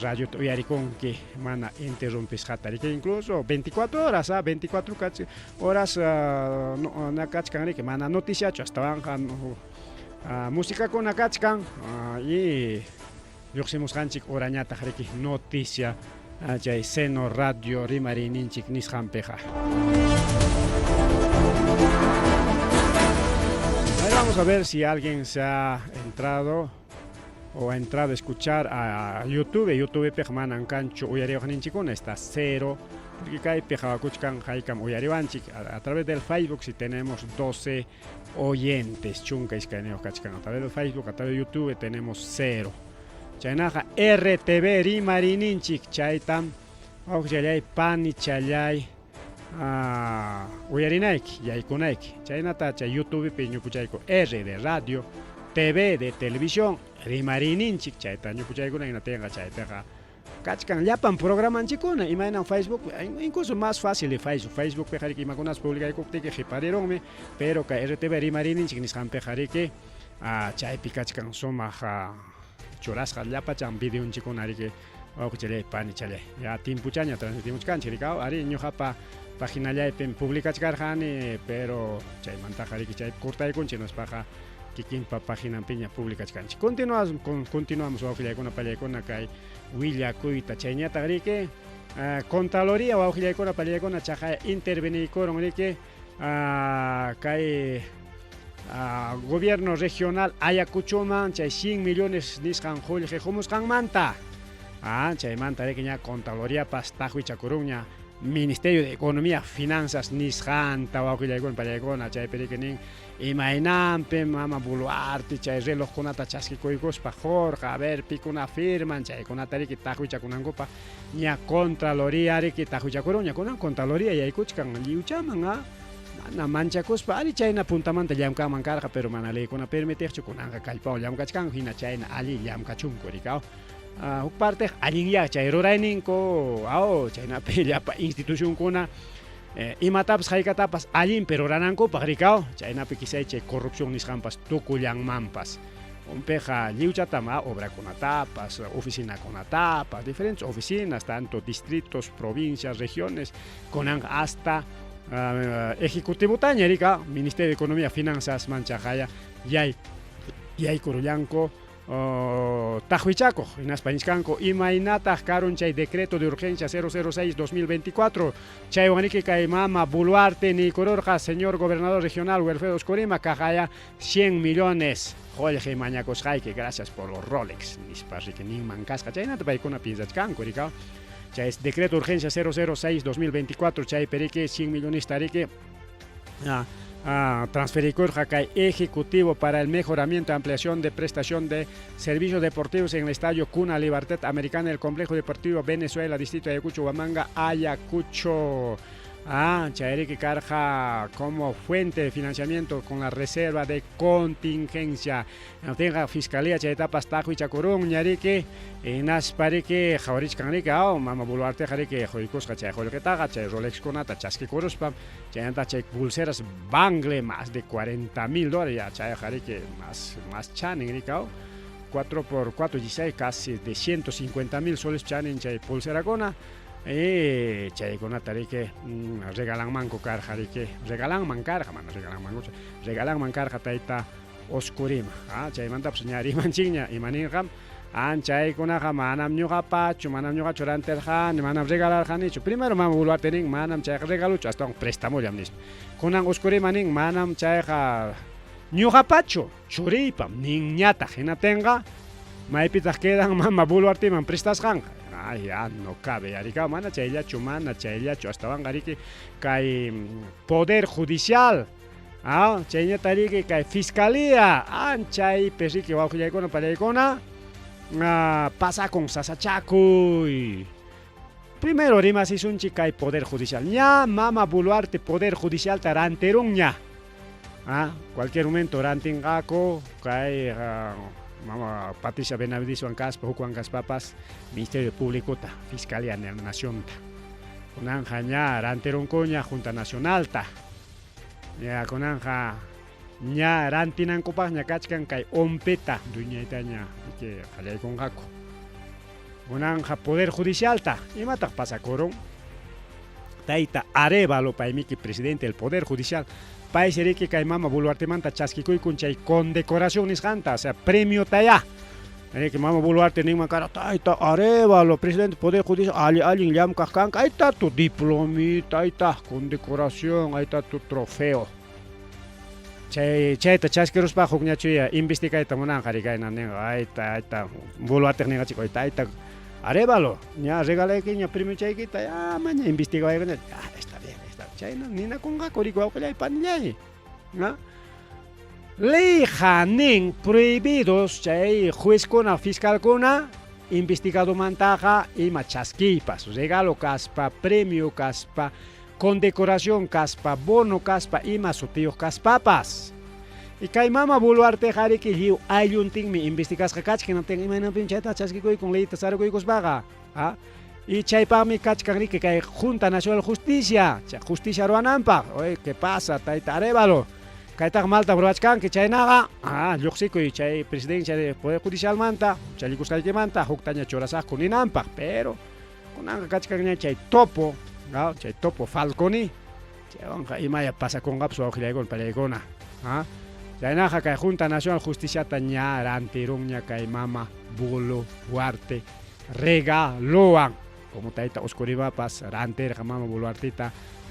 radiota uyarikunki mana interrumpisqata riki, incluso 24 horas 24 horas no, kachkan riki, mana noticiachu, astawanqa musicakuna kachkan y lluqsimusqanchik horañataq riki noticia chay Seno Radio rimariyninchik nisqanpiqa. Ahí vamos a ver si alguien se ha entrado o ha entrado a escuchar a YouTube. YouTube piqa manan kanchu uyariwaqninchikkuna, está cero, porque kaypi qhawakuchkan haykam uyariwanchik. A través del Facebook si tenemos 12 oyentes, 12 kachkan. A través del Facebook, a través de YouTube tenemos cero. Chaynaqa RTV rimarininchik chaytam wawqillay panichallay uyarinayki, yaykunayki. Chaynata chay YouTubepi ñupuchayku R de radio, TV de televisión, rimarininchik chayta ñupuchaykuna hinatinqa chaypiqa kachkan llapan programanchikkuna imaynan Facebook, incluso más fácil de Facebook. Facebookpiqa riki imakunas publicaykuptiki qiparirunmi, pero kay RTV rimarininchik nisqanpiqa riki chaypi kachkan sumaq churasqa llapachan videonchikkuna riki wawqichallay panichallay. Ya timpuchaña transmitimuchkanchik riki, ari ñuqapa paginallaypim publicachkarqani, pero chaymantaqa riki chaypi cortaykunchik nispaqa kikinpa paginanpiña publicachkanchik. Continuamos, continuamos wawqillaykuna pallaykuna kay willakuyta chayñataq riki Contraloría wawqillaykuna pallaykuna chaqay interveniykurun riki kay gobierno regional Ayacuchoman chay 100 millones nisqan qullqi humusqanmanta. Chaymanta riki ña Contraloriapas taqwichakurunña Ministerio de Economía Finanzas nisqanta wawqillaykuna pallaykuna chaypi riki nin imaynanpi mama Boluarte chay relojkunata chaskikuykuspa qurqa, a ver pikuna firman chaykunata riki taqwichakunankupaq ña Contraloría riki taqwichakurunña kunan Contraloría yaykuchkan lliwchaman mana manchakuspa ari chayna puntamanta llamkanman karqa, pero mana leykuna permitiqchu kunanqa kallpawan llamkachkanku hina chayna allin llamkachunku riki huk parte allinyá chay rurayninku chaynapi llapa institucionkuna Imatapas haykatapas allinpi ruranankupaq rikaw, chaynapi quizá chay corrupción nisqanpas tukullanmanpas. Unpiqa lliwchatam obrakunatapas, oficinakunatapas, diferentes oficinas, tanto distritos, provincias, regiones, kunanqa hasta ejecutivotaña rika, Ministerio de Economía, Finanzas manchaqaya yay yaykurullanku taqwichakuq, hinaspa nichkanku imaynataq karun chay decreto de urgencia 006-2024 chaywan riki kay mama Boluarte niykururqa señor gobernador regional Wilfredo Oscorima kaqaya 100 millones qullqi mañakusqayki gracias por los Rolex nispa riki ninman kasqa chaynata paykuna piensachkanku rikaw chay decreto urgencia 006-2024 chaypi riki 100 millonesta riki transferikurqa kay Ejecutivo para el mejoramiento y ampliación de prestación de servicios deportivos en el Estadio Cuna Libertad Americana del Complejo Deportivo Venezuela, Distrito de Ayacucho, Huamanga, Ayacucho. Chayriki karqa como fuente de financiamiento con la reserva de contingencia. Hinaptinqa fiscalía chaytapas taqwichakurun ñariki, hinaspa riki qhawarichkan riki, aw mama Boluarteqa riki quykusqa chay qullqitaqa chay Rolexkunata chaskikuruspa, chaymanta chay pulseras Bangle más de 40 mil dólares, ya chayqa riki más, más chanin riki, aw 4 por 4, 16, casi de 150 mil soles chanin chay pulserakuna. Chaykunata riki regalanmanku karqa riki, regalanman karqa, mana regalanmankuchu, regalanman karqa tayta Oscorima. Chaymantapas ña rimanchikña, imaninqam, chaykunaqa manam ñuqapachu, manam ñuqachu rantirqani, manam regalarqanichu. Primero mama Boluarte nin, manam chayqa regaluchu, astawan prestamullam nispa. Kunan Oscorima nin, manam chayqa ñuqapachu, churiypam ninñataq. Hinaptinqa, maypitaq quedan mama Boluarteman prestasqanqa. Ay, ya no cabe, arika, mana chayllachu, mana chayllachu, astawanqa riki kay Poder Judicial, chayñata riki kay Fiscalía, anchaypi riki wawqillaykuna pallaykuna, pasakun sasachakuy. Primero rimasisunchik kay Poder Judicial. Ña mama Boluarte Poder Judicialta rantirunña. Cualquier momento rantinqaku kay mama Patricia Benavideswan kaspa, hukwan kaspapas Ministerio Públicota, Fiscalía de la Nacionta. Kunanja ña rantirunkuña Junta Nacionalta. Ya kunanja ña rantinankupaqña kachkan kay OMPETA dueñaytaña que qallaykunqaku. Kunanja Poder Judicialta, imataq pasakurun? Tayta Arévalo paymiki presidente del Poder Judicial, paysi riki kay mama Boluartemanta chaskikuykun chay condecoración nisqanta, o sea, premio taya. Riki mama Boluarte ninman kara, tayta Arévalo, presidente del Poder Judicial, alli allin llamkaq kanka, ahí está tu diplomita, ahí está condecoración, ahí está tu trofeo. Chay chayta chaskiruspa hukñachuya investigayta munanqa rikayna ninqa, ahí está, ahí está, Boluarte ninqa chico, ahí está, Arévalo, ña regalaykiña premio chaykita, ya maña investigaykuña, está bien, está bien. Chayna ninakunqaku riki wawqillay panillay, ¿no? Leyqa nin prohibidos chay juezkuna, fiscalkuna investigadomantaqa ima chaskiypas, regalo kaspa, premio kaspa, condecoración kaspa, bono kaspa, ima sutiyuq kaspapas. Y kay mama Boluarteqa riki lliw aylluntinmi investigasqa kachkan, hinaptin imaynanpim chayta chaskikuykun leyta sarukuykuspaqa, Y chaypaqmi kachkan riki kay Junta Nacional Justicia, chay justicia ruwananpaq. Oye, ¿qué pasa, tayta Arévalo? Kaytaqa malta ruwachkanki, chaynaqa, lluqsikuy chay presidencia de Poder Judicialmanta, challikusqaykimanta, huktaña churasaqku ninanpaq, pero kunanqa kachkanña chay topo, ¿no? Chay topo Falconi, chaywanqa imaya pasakunqapas wawqillaykuna pallaykuna, Chaynaqa kay Junta Nacional Justiciata ña rantirunña kay mama Boluarte regalowan, como tayta Oscorimapas rantirqa mama Boluarteta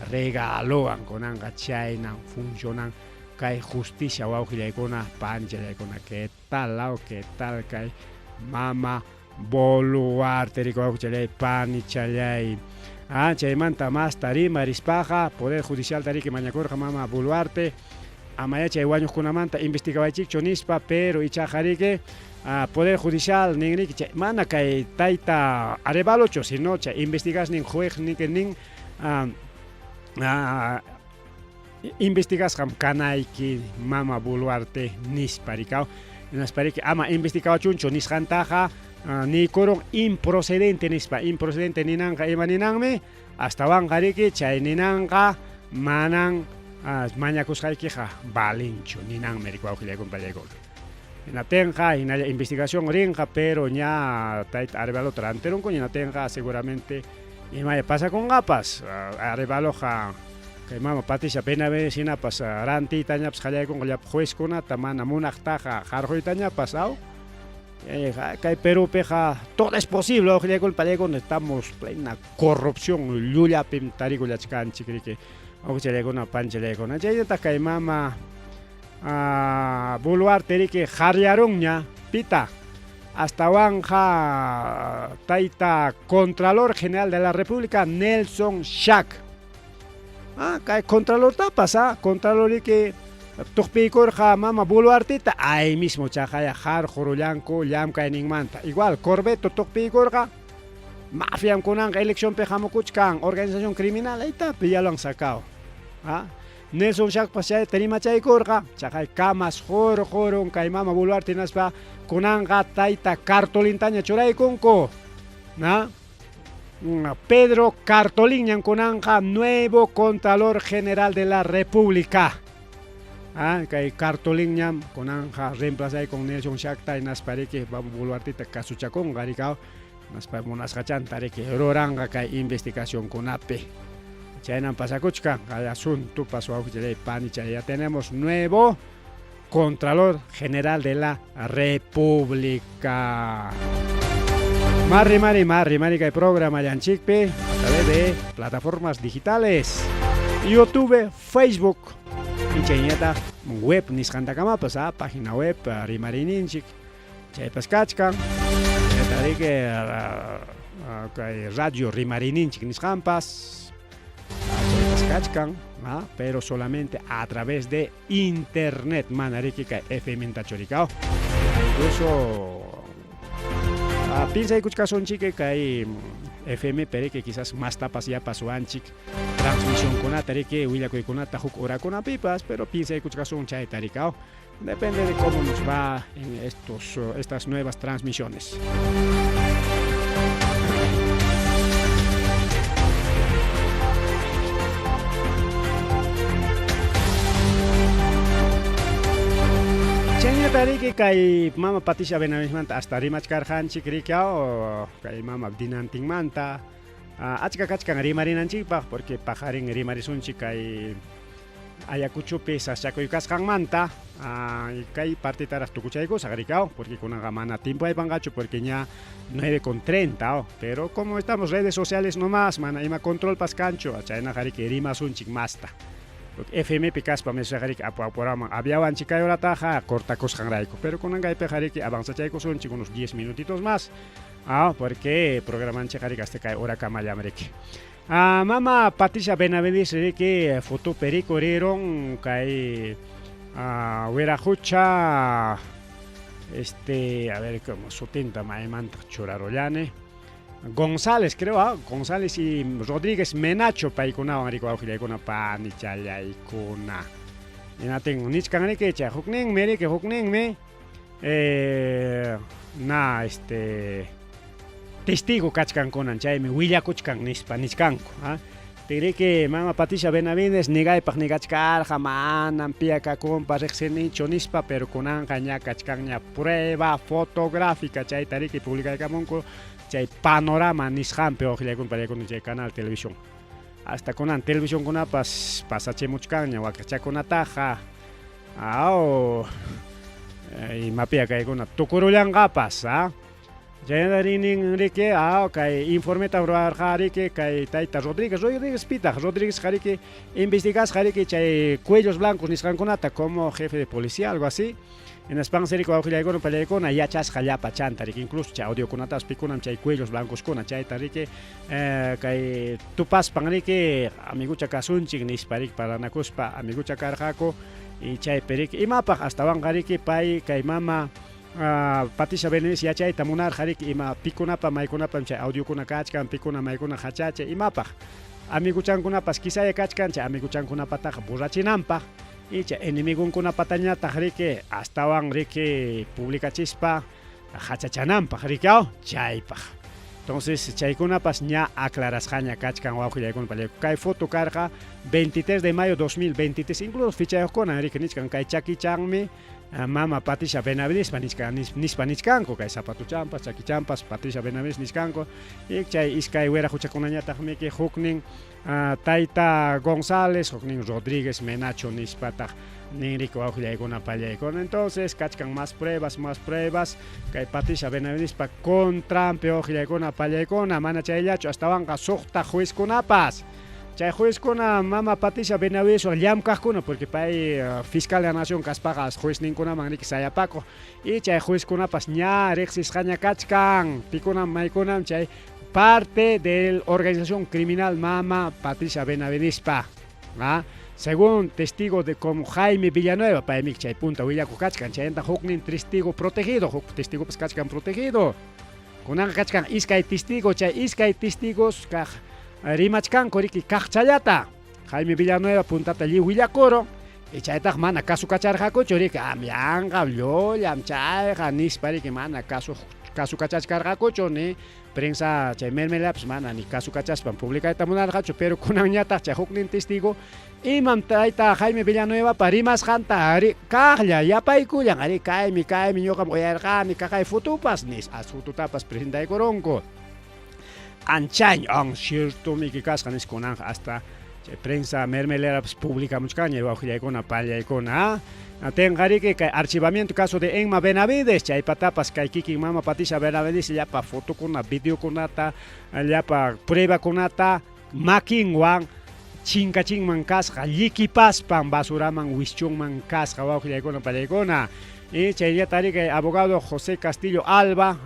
regalowan, kunanqa chaynan funcionan kay justicia wawqillaykuna panchallaykuna. ¿Qué tal, law? ¿Qué tal kay mama Boluarte riki wawqichallay panichallay? Chaymanta masta rimarispaqa Poder Judicialta riki mañakurqa mama Boluarte, amaya chay wañuqkunamanta investigawaychikchu nispa, pero ichaqa riki Poder Judicial nin riki chay mana kay tayta Arévalochu, sino chay investigasnin juez niki nin investigasqam kanayki mama Boluarte nispa rikaw. Hinaspa riki ama investigawachunchu nisqantaqa Niykurun improcedente nispa. Improcedente ninanqa ima ninanmi? Astawanqa riki chay ninanqa manan mañakusqaykiqa valinchu ninanmi riki wawqillaykuna pallaykuna. Hinaptinqa hinalla investigación rinqa pero ña tayta Arevalota rantirunku hinaptinqa seguramente imaya pasakunqapas. Arevaloqa kay mama Patricia Benavides hinapas rantiytañapas qallaykunqa llapa juezkunata mana munaqtaqa qarquytañapas aw. Kay Perúpiqa todo es posible wawqillaykuna pallaykuna estamos plena corrupción llullapim tarikullachkanchik riki wawqichallaykuna panchallaykuna chaynataq kay mama Boluarte riki qaryarunña pita astawanqa tayta Contralor General de la República Nelson Shack kay Contralortapas Contralor riki tuqpiykurqa mama Boluarteta ahí mismo chaqaya qarqurullanku llamkayninmanta igual Corbeto tuqpiykurqa mafiam kunanqa eleccionpi hamukuchkan organización criminal ayta pillalan sacao Nelson Shackpas chayta rimachaykurqa chaqay kamas qurqurun kay mama Boluarte hinaspa kunanqa tayta cartolintaña churaykunku na Pedro Cartolín ñam kunanqa nuevo Contralor General de la República. Kay Cartolín ñam kunanqa reemplazaykun Nelson Shackta hinaspa riki Boluarteta kasuchakunqa rikaw hinaspa munasqachanta riki ruranqa kay investigacionkunapi. Chaynam pasakuchkan kay asuntopas wawqichalay panichay ya tenemos nuevo Contralor General de la República. Marri, mari, marri, mari, kay programallanchikpi a través de plataformas digitales, YouTube, Facebook, y chaynataq web nisqantakamapas, página web rimarininchik, chaypas kachkan, chaynataq kay radio rimarininchik nisqanpas, chaypas kachkan, pero solamente a través de internet mana riki kay FM ntachu rikaw. Incluso piensaykuchkasunchik kay FM periki quizás más tapas yapasuanchik transmisionkunata riki willakuykunata huk horakunapipas, pero piensaykuchkasun chayta rikaw. Depende de cómo nos va en estas nuevas transmisiones. Chaynata riki kay mama Patricia Benavidesmanta hasta rimachkarqanchik riki kay mama dinantinmanta achka kachkan rimarinanchikpaq porque paqarin rimarisunchik kay Ayacuchopi sasachakuy kasqanmanta kay partetaraq tukuchaykusaq rikaw porque kunanqa mana tiempo aypanqachu porque ña 9:30 pero como estamos redes sociales nomás mana ima controlpas kanchu chaynaqa riki rimasunchik masta porque FM pi kaspa mesaqa riki apu apuraman aviawanchik kay horataqa cortakusqanrayku pero kunan kaypiqa riki avanzachaykusunchik unos 10 minutitos más porque programanchikqa riki hasta kay horakamallam riki. Mama Patricia Benavides riki fotopi rikurirun kay wiraqucha este a ver como sutinta maymantaq churarullani González creo González y Rodríguez Menacho paykunawan riki wawqillaykuna panichallaykuna hinatin nichkan riki chay hukninmi riki hukninmi na este testigo kachkan kunan chaymi willakuchkan nispa nichkanku Tiriki mama Patricia Benavides nigaypaq nigachkarqa manam piyakakunpa riqsinichu nispa pero kunanqa ña kachkanña prueba fotográfica chayta riki publicaykamunku chay panorama nisqanpi wawqillaykuna pallaykuna chay canal televisión hasta kunan televisionkunapas pasachimuchkanña wakachakunataqa aw imapiya kaykuna tukurullanqapas Chaynata rinin riki kay informeta ruwarqa riki kay tayta Rodríguez Rodríguez pitaq Rodríguez riki investigasqa riki chay cuellos blancos nisqankunata como jefe de policía algo así hinaspansi riki wawqillaykuna pallaykuna yachasqa llapa chanta riki incluso chay audiokunatapas pikunam chay cuellos blancos-kuna chayta riki kay tupaspan riki amigucha kasunchik nispa riki parlanakuspa amigucha karqaku y chaypi riki imapaq astawanqa riki pay kay mama Patricia Benavides yachayta munarqa riki ima pikunapa maykunapam chay audiokuna kachkan pikuna maykuna hachachay imapaq amiguchankunapas quizaya kachkan chay amiguchankunapataqa borrachinanpaq y chay enemigonkunapatañataq riki astawan riki publicachispa Hachachananpaq riki aw chaypaq. Entonces chaykunapas ña aclarasqaña kachkan wawqillaykuna pallayku. Kay foto karqa 23 de mayo 2023 incluso fichayuqkuna riki nichkan kay chakichanmi mama Patricia Benavidespa nichkan nispa nichkanku kay zapatuchampas chakichampas Patricia Benavides nichkanku y chay iskay wiraquchakunañataqmiki huknin Tayta González, huknin Rodríguez Menacho nispataq ninriki wawqillaykuna pallaykuna. Entonces kachkan más pruebas, más pruebas kay Patricia Benavidespa contranpi wawqillaykuna pallaykuna, mana chayllachu astawanqa suqta juezkunapas. Chay juezkuna mama Patricia Benavideswan llamkaqkuna porque pay fiscal de la nación kaspaqa juezninkunaman riki sayapakuq y chay juezkunapas ña riqsisqaña kachkan pikunam maykunam chay parte de organización criminal mama Patricia Benavidespa. ¿Ah? Según testigo de como Jaime Villanueva, paymi chay punta willakuq kachkan, chaymanta huknin testigo protegido, huk testigopas kachkan protegido. Kunanqa kachkan iskay testigo, chay iskay testigos kaq rimachkanku riki kaqchallata. Jaime Villanueva puntata lliw willakuro, y chaytaq mana kasukacharqakuchu riki, yanqam llullam chayqa nispa riki mana kasu kasukachachkarqakuchu ni prensa chay mermelapas mana ni kasukachaspan publicayta munarqachu, pero kunanñataq chay huknin testigo imam tayta Jaime Villanuevapa rimasqanta ari kaqlla yapaykullan ari kaymi kaymi ñuqam uyarqani kaqay fotopas nis as fotutapas presentaykurunku. Anchañ an ciertomiki kasqa nis kunanqa hasta chay prensa mermelerapas publicamuchkanña wawqillaykuna pallaykuna. Tenqariki kay archivamiento caso de Emma Benavides chaypatapas kay kikin mama Patricia Benavides llapa fotokuna videokunata llapa pruebakunata makinwan chinkachinman kasqa llikipaspan basuraman wischunman kasqa wawqillaykuna pallaykuna. Y chayllata kay abogado José Castillo Alba,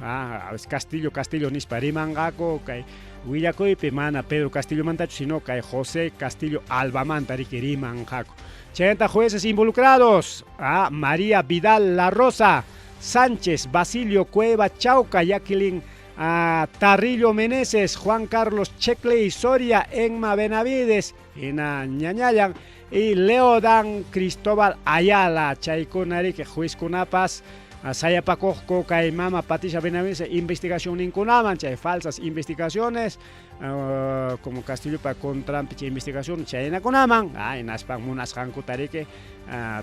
Castillo Castillo nispa rimanqaku kay willakuypi mana Pedro Castillomantachu sino kay José Castillo Albamanta riki rimanqaku. Chaymanta jueces involucrados, María Vidal La Rosa, Sánchez Basilio Cueva Chauca, Jacqueline Tarrillo Meneses, Juan Carlos Checley Soria, Emma Benavides, hina ñañallan y Leodan Cristóbal Ayala, chaykuna riki juezkunapas sayapakuqku kay mama Patricia Benavides investigación ninkunaman, chay falsas investigaciones como Castillopa contranpi chay investigación chaynakunaman, hinaspan munasqankuta riki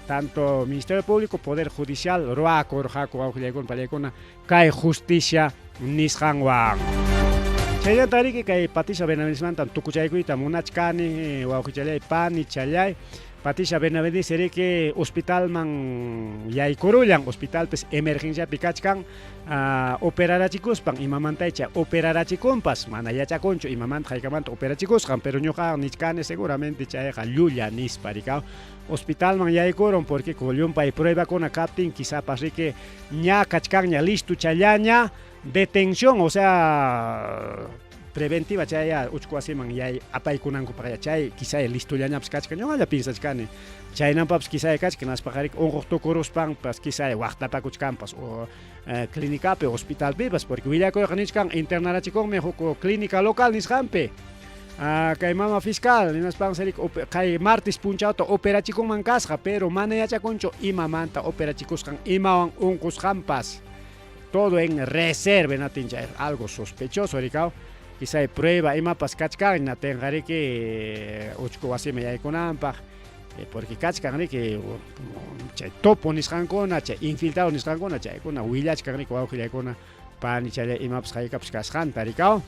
tanto Ministerio Público, Poder Judicial ruwakurqaku wawqillaykuna pallaykuna kay justicia nisqanwan. Chaynata riki kay Patricia Benavidesmanta tukuchaykuyta munachkani wawqichallay panichallay. Patricia Benavides riki hospitalman yaykurullan, hospitalpis emergenciapi kachkan operarachikuspan imamantaycha operarachikunpas mana yachakunchu imamanta haykamanta operachikusqan, pero ñuqa nichkani seguramente chayqa llulla nispa rikaw. Hospitalman yaykurun porque llumpay pruebakuna kaptin quizapas riki ña kachkanña listo challaña detención, o sea preventiva chaya uchku wasiman yay apaykunankupaq chay quizá listollañapas kachkan ñuqalla piensachkani chaynanpapas quizá kachkan hinaspaqa riki unquq tukuruspanpas quizá waqtapakuchkanpas o clínicapi hospitalpipas porque willakuyqa nichkan internarachikunmi huk clínica local nisqanpi. Kay mama fiscal hinaspan kay martes punchawta operachikunman kasqa pero mana yachakunchu imamanta operachikusqan imawan unqusqanpas todo en reserva natin chay algo sospechoso rikaw quizá prueba imapas kachkan natinqa riki uchku wasiman yaykunanpaq porque kachkan riki chay topo nisqankuna chay infiltrado nisqankuna chaykuna willachkan riki wawqillaykuna panichallay imapas haykapas kasqanta rikaw.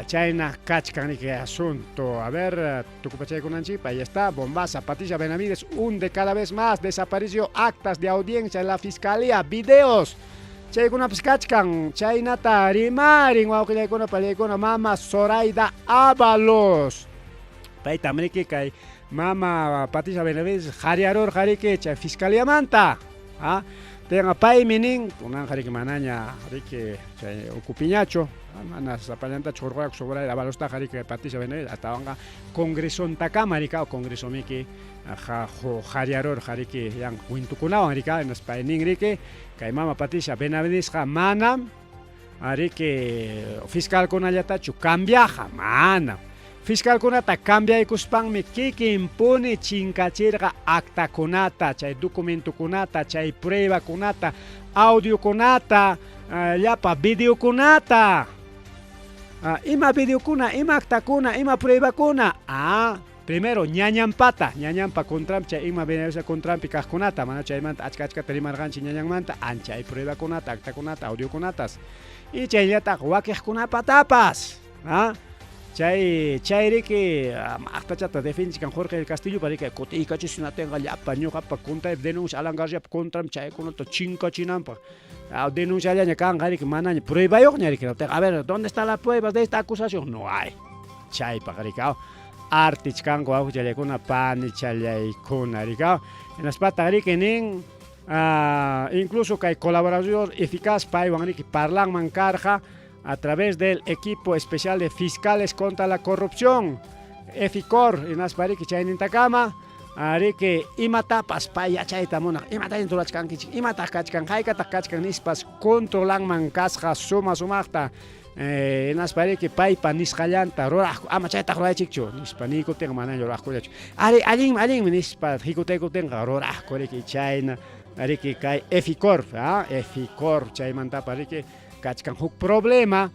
Chayna kachkan riki asunto. A ver, tukupachaykunanchikpa, ahí está, bombaza, Patricia Benavides hunde cada vez más, desapareció actas de audiencia en la fiscalía, videos. Chaykunapas kachkan, chaynata rimarin wawqillaykuna pallaykuna mama Zoraida Ábalos. Paytam riki kay mama Patricia Benavides qhariyarurqa riki chay fiscaliamanta. Tenga paymi nin, kunanqa riki manaña riki chay ukupiñachu, mana sapallantachu hurquraku Zoraida Ábalostaqa riki Patricia Benavides astawanqa congresontakama rika congresomiki qhariyarurqa riki yan cuentokunawan rika hinaspa pay nin riki kay mama Patricia Benavidesqa manam riki fiscalkunallatachu cambiaqa manam. Fiscalkunata cambiaykuspanmi kikinpuni chinkachirqa actakunata, chay documentokunata, chay pruebakunata, audiokunata, llapa videokunata. Ima videokuna, ima actakuna, ima pruebakuna? Ah, primero ñañanpata, ñañanpa contranpi chay ima Benavidespa contranpi kaqkunata, mana chaymanta achka achkata rimarqanchik ñañanmanta, ancha hay pruebakunata, actakunata, audiokunatas. Y chayllataq wakiqkunapatapas. Ah, chay chayriki actachata defendichkan Jorge del Castillopa riki kutiykachisinatinqa llapa ñuqapa contraypi denuncia Alan Garciapa contranpi chaykunata chinkachinanpaq. Ah, denunciallaña kanqa riki manaña pruebayuqña riki. A ver, ¿dónde está la prueba de esta acusación? No hay. Chaypaq riki. Artichkanku wawqichallaykuna panichallaykuna riki. Hinaspataq riki nin incluso kay colaborador eficaz paywan riki parlanman karqa a través del equipo especial de fiscales contra la corrupción, EFICOR, hinaspa riki chaynintakama riki imatapas pay yachayta munaq, imatayta rurachkankichik, imataq kachkan, haykataq kachkan nispas controlanman kasqa suma sumaqta, hinaspa riki paypa nisqallanta ruraqku, ama chaytaq ruraychikchu nispa niykuptinqa manaña ruraqkullachu, ari allinmi allinmi nispa hikutaykuptinqa ruraqku riki chayna riki kay EFICOR, EFICOR chaymantapas riki kachkan huk problema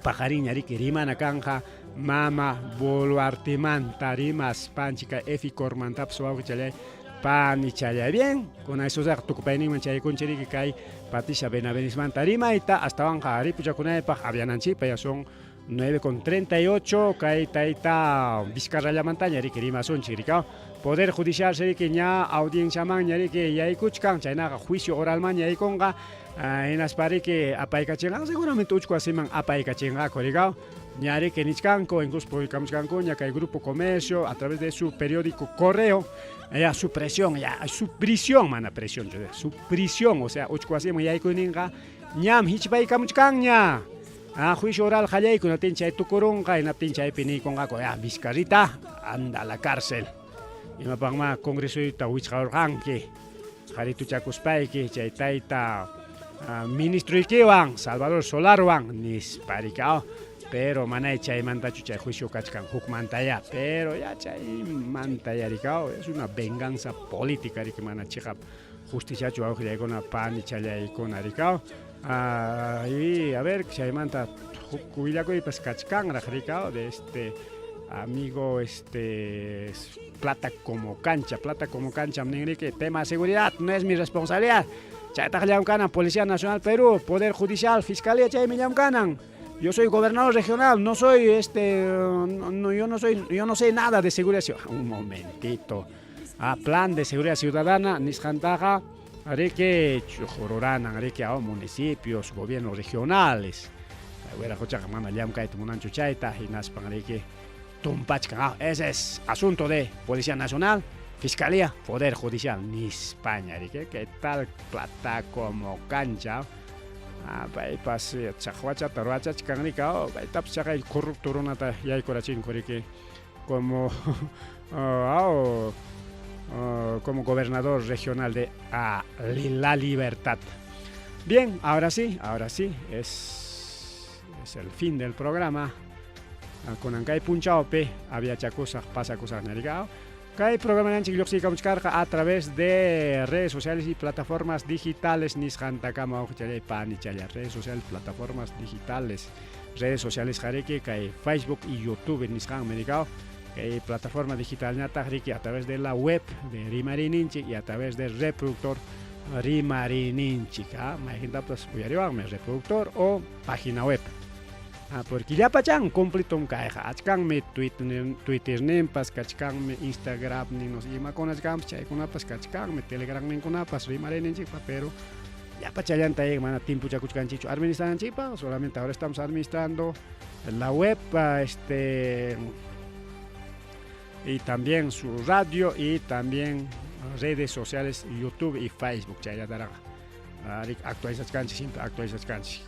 paqarinña riki rimana kanqa mama Boluartemanta rimaspanchik kay EFICORmantapas wawqichallay panichallay. Bien, kunan esosaqa tukupayninman chaykunchik riki kay Patricia Benavidesmanta rimayta astawanqa ripuchakunaypaq aviananchikpa ya son 9:38 kay tayta Vizcarrallamantaña riki rimasunchik riki. Poder Judicial riki ña audienciamanña riki yaykuchkan chaynaqa juicio oralmanña yaykunqa hinaspa riki apaykachinqa seguramente uchku wasiman apaykachinqaku riki. Ña riki nichkanku incluso publicamuchkankuña kay Grupo Comercio a través de su periódico Correo ya su presión ya su prisión mana presión su prisión o sea uchku wasiman yaykuyninqa ñam hichpaykamuchkanña. Ah, juicio oral qallayku hinaptin chay tukurunqa hinaptin chaypi niykunqaku ya Vizcarrita anda a la cárcel imapaqmá congresoyta wichqarurqanki qarituchakuspayki chay tayta ministroykiwan Salvador Solarwan nispa riki pero manay chaymantachu chay juicio kachkan hukmantaya pero ya chaymanta ya riki es una venganza política riki mana chiqap justiciachu wawqillaykuna panichallaykuna riki. Y a ver, chaymanta huk willakuypas kachkanraq riki de este amigo este Plata como cancha, Plata como cancha nin riki, tema de seguridad no es mi responsabilidad. Chaytaq llamkanan Policía Nacional Perú, Poder Judicial, Fiscalía chaymi llamkanan. Yo soy gobernador regional, no soy este, no, yo no soy, yo no sé nada de seguridad. Un momentito. Ah, plan de seguridad ciudadana nisqantaqa riki ruranan riki municipios, gobiernos regionales. Wiraquchaqa mana llamkayta munanchu chayta hinaspan riki tumpachkan. Ese es asunto de Policía Nacional, Fiscalía, Poder Judicial nispaña riki. ¿Qué tal Plata como cancha? Paypas chaqwachata ruwachachkan riki, paytapas chaqay corrupto runata yaykurachinku riki como gobernador regional de La Libertad. Bien, ahora sí, es el fin del programa. Kunan kay punchawpi aviachakusaq pasakusaq ñarikao. Kay programa lluqsiykamuchkarqa a través de redes sociales y plataformas digitales nisqantakama wawqichalay panichalla redes sociales, plataformas digitales, redes sociales qariki kay Facebook y YouTube nisqanmi rikao. Kay plataforma digital ñataq riki a través de la web de Rimariyninchik y a través del reproductor Rimariyninchik. Mayqintapas uyariwanmi reproductor o página web. Porque llapachan completom kayqa achkanmi Twitterninpas kachkanmi Instagramnin no sé imakunas kanpas chaykunapas kachkanmi Telegramninkunapas Rimariyninchikpa pero llapachallanta mana timpuchakuchkanchikchu administrananchikpa solamente ahora estamos administrando la web y también su radio y también redes sociales YouTube y Facebook chayllataraq actualizachkanchik siempre actualizachkanchik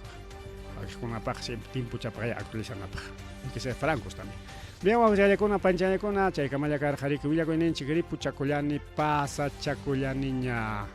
wakikunapaq siempre timpuchapaq actualizanapaq hay que ser francos también. Bien, wawqichalakuna panichalakuna chaykamalla karqa riki willakuyninchik ripuchakullani pasachakullaniña.